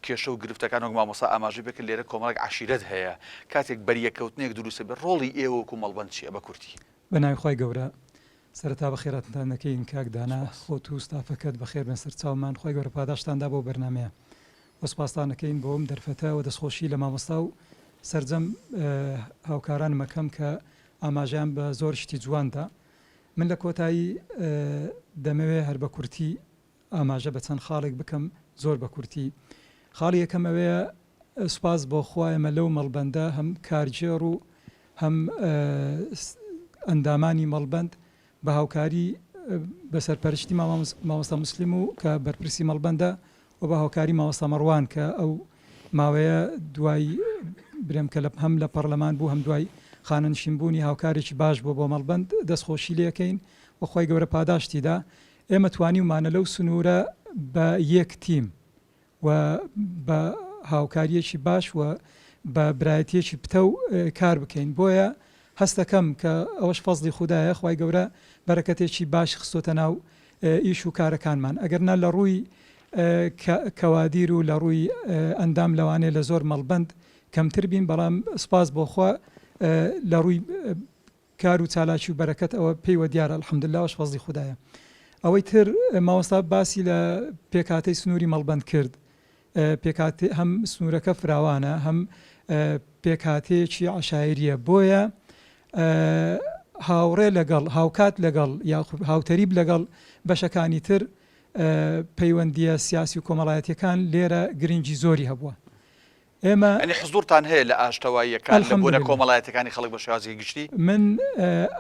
کێشە و گرفتەکان وەک مامۆستا ئاماژەی پێکرد لێرە کۆمەڵێک عەشیرەت هەیە کاتێک بەریەککەوتنێک دروستە بێت ڕۆڵی ئێوە وەکو مەڵبەند چیە بە کورتی؟ بە ناوی خوای گەورە سەرەتا بەخێراتنتان دەکەین کاک دانا خۆت و ستافەکەت بەخێر بێن سەرچاومان خوای گەورە پاداشتان دا بەو بەرنامەیە وە سوپاستان ئەکەین بۆ ئەم دەرفەتە وە دەستخۆشی لە مامۆستا و سەرجەم هاوکارانم ئەکەم کە ئاماژەیان بە زۆر شتی جوان دا من لە کۆتایی دەمەوێ هەر بە کورتی ئاماژە بە چەند خاڵێک بکەم زۆر بە کورتی خاڵی یەکەم ئەوەیە سوپاس بۆ خوا ئێمە لەو مەڵبەندە هەم کارگێڕ و هەم ئەندامانی مەڵبەند بە هاوکاری بە سەرپەرشتی مامۆستا موسلیم و کە بەرپرسی مەڵبەندە و بە هاوکاری مامۆستا مەڕوان کە ئەو ماوەیە دوای برێم کە هەم لە پەڕلەمان بوو هەم دوای خانەنشین بوونی هاوکارێکی باش بووە بۆ مەڵبەند دەستخۆشی لێکەین و خوای گەورە پاداشتی دا ئێمە توانیومانە لەو سنوورە بە یەک تیم و بە هاوکارییەکی باش و بە برایەتییەکی پتەو کار بکەین بۆیە هەستەکەم کە ئەوەش فەزڵی خودایە خوای گەورە بەرەکەتێکی باشی خستۆتە ناو ئیش و کارەکانمان ئەگەر نا لە ڕووی کەوادیر و لە ڕووی ئەندام لەوانەیە لە زۆر مەڵبەند کەمتر بین بەڵام سوپاس بۆ خوا لە ڕووی کار و چالاکی و بەرەکەت ئەوە پێیوە دیارە الحمدللە ئەوەش فەزڵی خودایە ئەوەی تر مامۆستا باسی لە پێکهاتەی سنووری مەڵبەند کرد پێکهاتەی هەم سنوورەکە فراوانە هەم پێکهاتەیەکی عەشایریە بۆیە هاوڕێ لەگەڵ هاوکات لەگەڵ یاخود هاوتەریب لەگەڵ بەشەکانی تر پەیوەندیە سیاسی و کۆمەڵایەتیەکان لێرە گرنگی زۆری هەبووە ئێمە. یانی حزوورتان هەیە لە ئاشتەواییەکان، لە بۆنە الحمدللە. کۆمەڵایەتیەکانی خەڵک بە شێوازێکی گشتی؟ من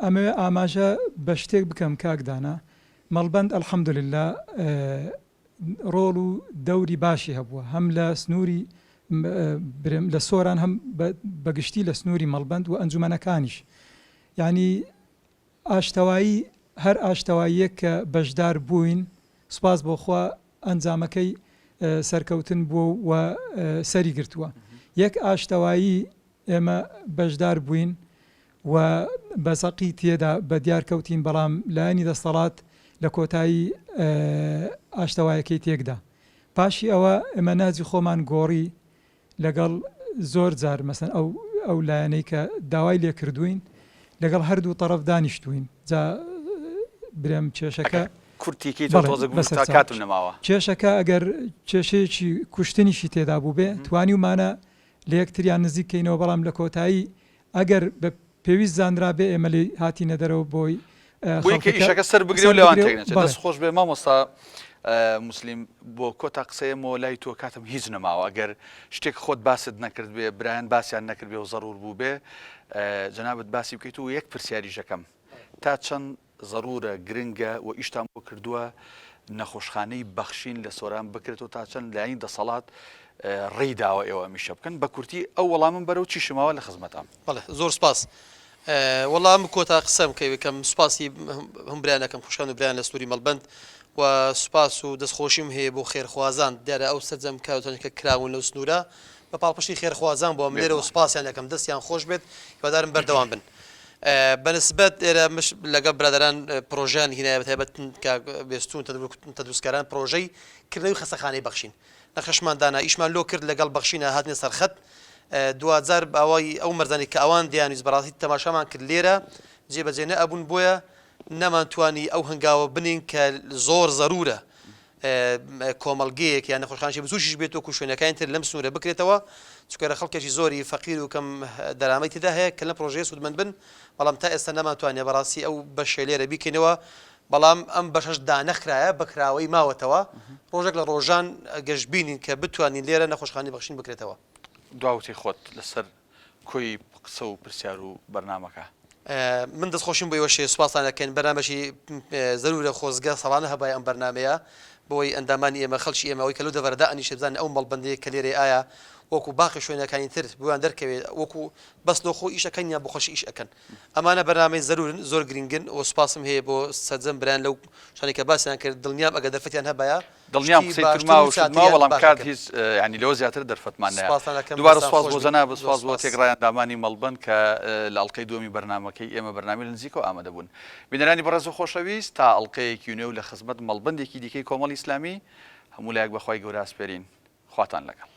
ئەمەوێ ئاماژە بە شتێک بکەم کاک دانا، مەڵبەند الحمدللە ڕۆڵ و دەوری باشی هەبووە هەم لە سنووری برێم لە سۆران هەم بە گشتی لە سنووری مەڵبەند و ئەنجومەنەکانیش یانی ئاشتەوایی هەر ئاشتەواییەک کە بەشدار بووین سوپاس بۆ خوا ئەنجامەکەی سەرکەوتن بووە و سەری گرتووە. یەک ئاشتەوایی ئێمە بەشدار بووین و بە زەقی تێدا بە دیار کەوتین بەڵام لایەنی دەستەڵات لە کۆتایی ئاشتەوایەکەی تێکدا. پاشی ئەوە ئێمە نەهجی خۆمان گۆڕی لەگەڵ زۆر جار مەسەن ئەو ئەو لایەنەی کە داوای لێ کردووین لەگەڵ هەردوو تەڕەف دانیشتووین جا برێم کێشەکە ئەگەر کورتی کەیتەوە بەڵێ تۆزێک بەسەر تا چاو کاتم نەماوە. کێشەکە ئەگەر کێشەیەکی کوشتنیشی تێدا بووبێ توانیومانە لە یەکتریان نزیک کەینەوە بەڵام لە کۆتایی ئەگەر بە پێویست زانرابێ ئێمە لێی هاتینە دەرەوە بۆی بۆی کە خەڵکەکە ئیشەکە سەر بگرێ و سەر لەوان بگرێ و تێک نەچێت. بەڵێ. دەست خۆش بێ مامۆستا موسلیم بۆ کۆتا قسەیەمەوە لای تۆ کاتم هیچ نەماوە ئەگەر شتێک خۆت باست نەکرد بێ برایان باسیان نەکرد بێ و زەرور بوو بێ جەنابت باسی بکەیت و یەک پرسیاریش دەکەم تا چەند. زەرورە، گرنگە و ئیشتان بۆ کردووە نەخۆشخانەی بەخشین لە سۆران بکرێتەوە تا چەند لایەنی دەسەڵات ڕێی داوە ئێوە ئەم ئیشە بکەن؟ بە کورتی ئەو وەڵامم بەرەو چیشم ماوە لە خزمەتام. بەڵێ زۆر سپاس. وەڵا ئەم کۆتا قسەم کە کەم سوپاسی هەم برایان ئەکەم خوشکان و برایان لە سنووری مەڵبەند و سوپاس و دەستخۆشیم هەیە بۆ خێرخوازان دیارە ئەو سەرجەم کارۆتانە کە کراون لەو سنوورە بە پاڵپشتی خێرخوازان بووە من لێرەوە سوپاسیان ئەکەم دەستیان خۆش بێت هیوادارم بەردەوام بن بەنسبەت ئێرە مش لەگەڵ برادەران پرۆژیان هینایە بەتایبەت کاک بێستون تەندروستکاران پرۆژەی کردنەوەی خەسەخانەی بەخشین نەخشەشمان دانا ئیشمان لۆ کرد لەگەڵ بەخشینا هاتینە سەر خەت دواجار باوای ئەو مەرجانەی کە ئەوان دەیانویست بەڕاستی تەماشامان کرد لێرە جێبەجێ نەئەبوون بۆیە نەمانتوانی ئەو هەنگاوە بنین کە زۆر زەرورە کۆمەڵگەیەک یان نەخۆشخانەی بچووکیش بێت وەکو شوێنەکانی تر لەم سنوورە بکرێتەوە چونکە لە خەڵکێکی زۆری فەقیر و کەم دەرامەی تێدا هەیە کە لەم پرۆژەیە سوودمەند بن بەڵام تا ئێستا نەمانتوانیە بەڕاستی ئەو بەشەی لێرە بیکەینەوە بەڵام ئەم بەشەش دانەخرایە بەکراوەی ماوەتەوە ڕۆژێک لە ڕۆژان گەشبینین کە بتوانین لێرە نەخۆشخانەی بەخشین بکرێتەوە. دوا وتەی خۆت لەسەر کۆی قسە و پرسیار و بەرنامەکە. من دەستخۆشیم بۆ ئێوەش هەیە سوپاستان ئەکەین بەرنامەکی زەرورە خۆزگە ساڵانە هەبایە ئەم بەرنامەیە بۆی ئەندامانی ئێمە خەڵکی ئێمە ئەوەی کە لەو دەڤەرە دائەنیشێ بزانن ئەو مەڵبەندەیە کە لێرەیە ئایا وەکو باقی شوێنەکانی تر بۆیان دەرکەوێت وەکو بەس لۆ خۆ ئیش ئەکەن یان بۆ خەڵکی ئیش ئەکەن ئەمانە بەرنامەی زەرورن زۆر گرنگن و سوپاسم هەیە بۆ سەرجەم برایان لەو شتانەی کە باسیان کرد دڵنیام ئەگەر دەرفەتیان هەبایە دڵنیام شتی قسەی تر باشتر ماوە و شت ماوە چاتریان بەڵام باش کات دەکرد. هیچ یانی لەوە زیاتر دەرفەتمان نایە سوپاستان ئەکەم دووبارە دەستان سوپاس خۆش بۆ بیت جەنابت زۆر سوپاس بۆ سوپاس. تێکڕای ئەندامانی مەڵبەند کە لە ئەڵقەی دووەمی بەرنامەکەی ئێمە بەرنامەی لە نزیکەوە ئامادە بوون بینەرانی بەڕێز و خۆشەویست تا ئەڵقەیەکی نوێ و لە خزمەت مەڵبەندێکی دیکەی کۆمەڵی ئیسلامی هەموو لایەک بە خوای گەورە ئەسپێرین خواتان لەگەڵ.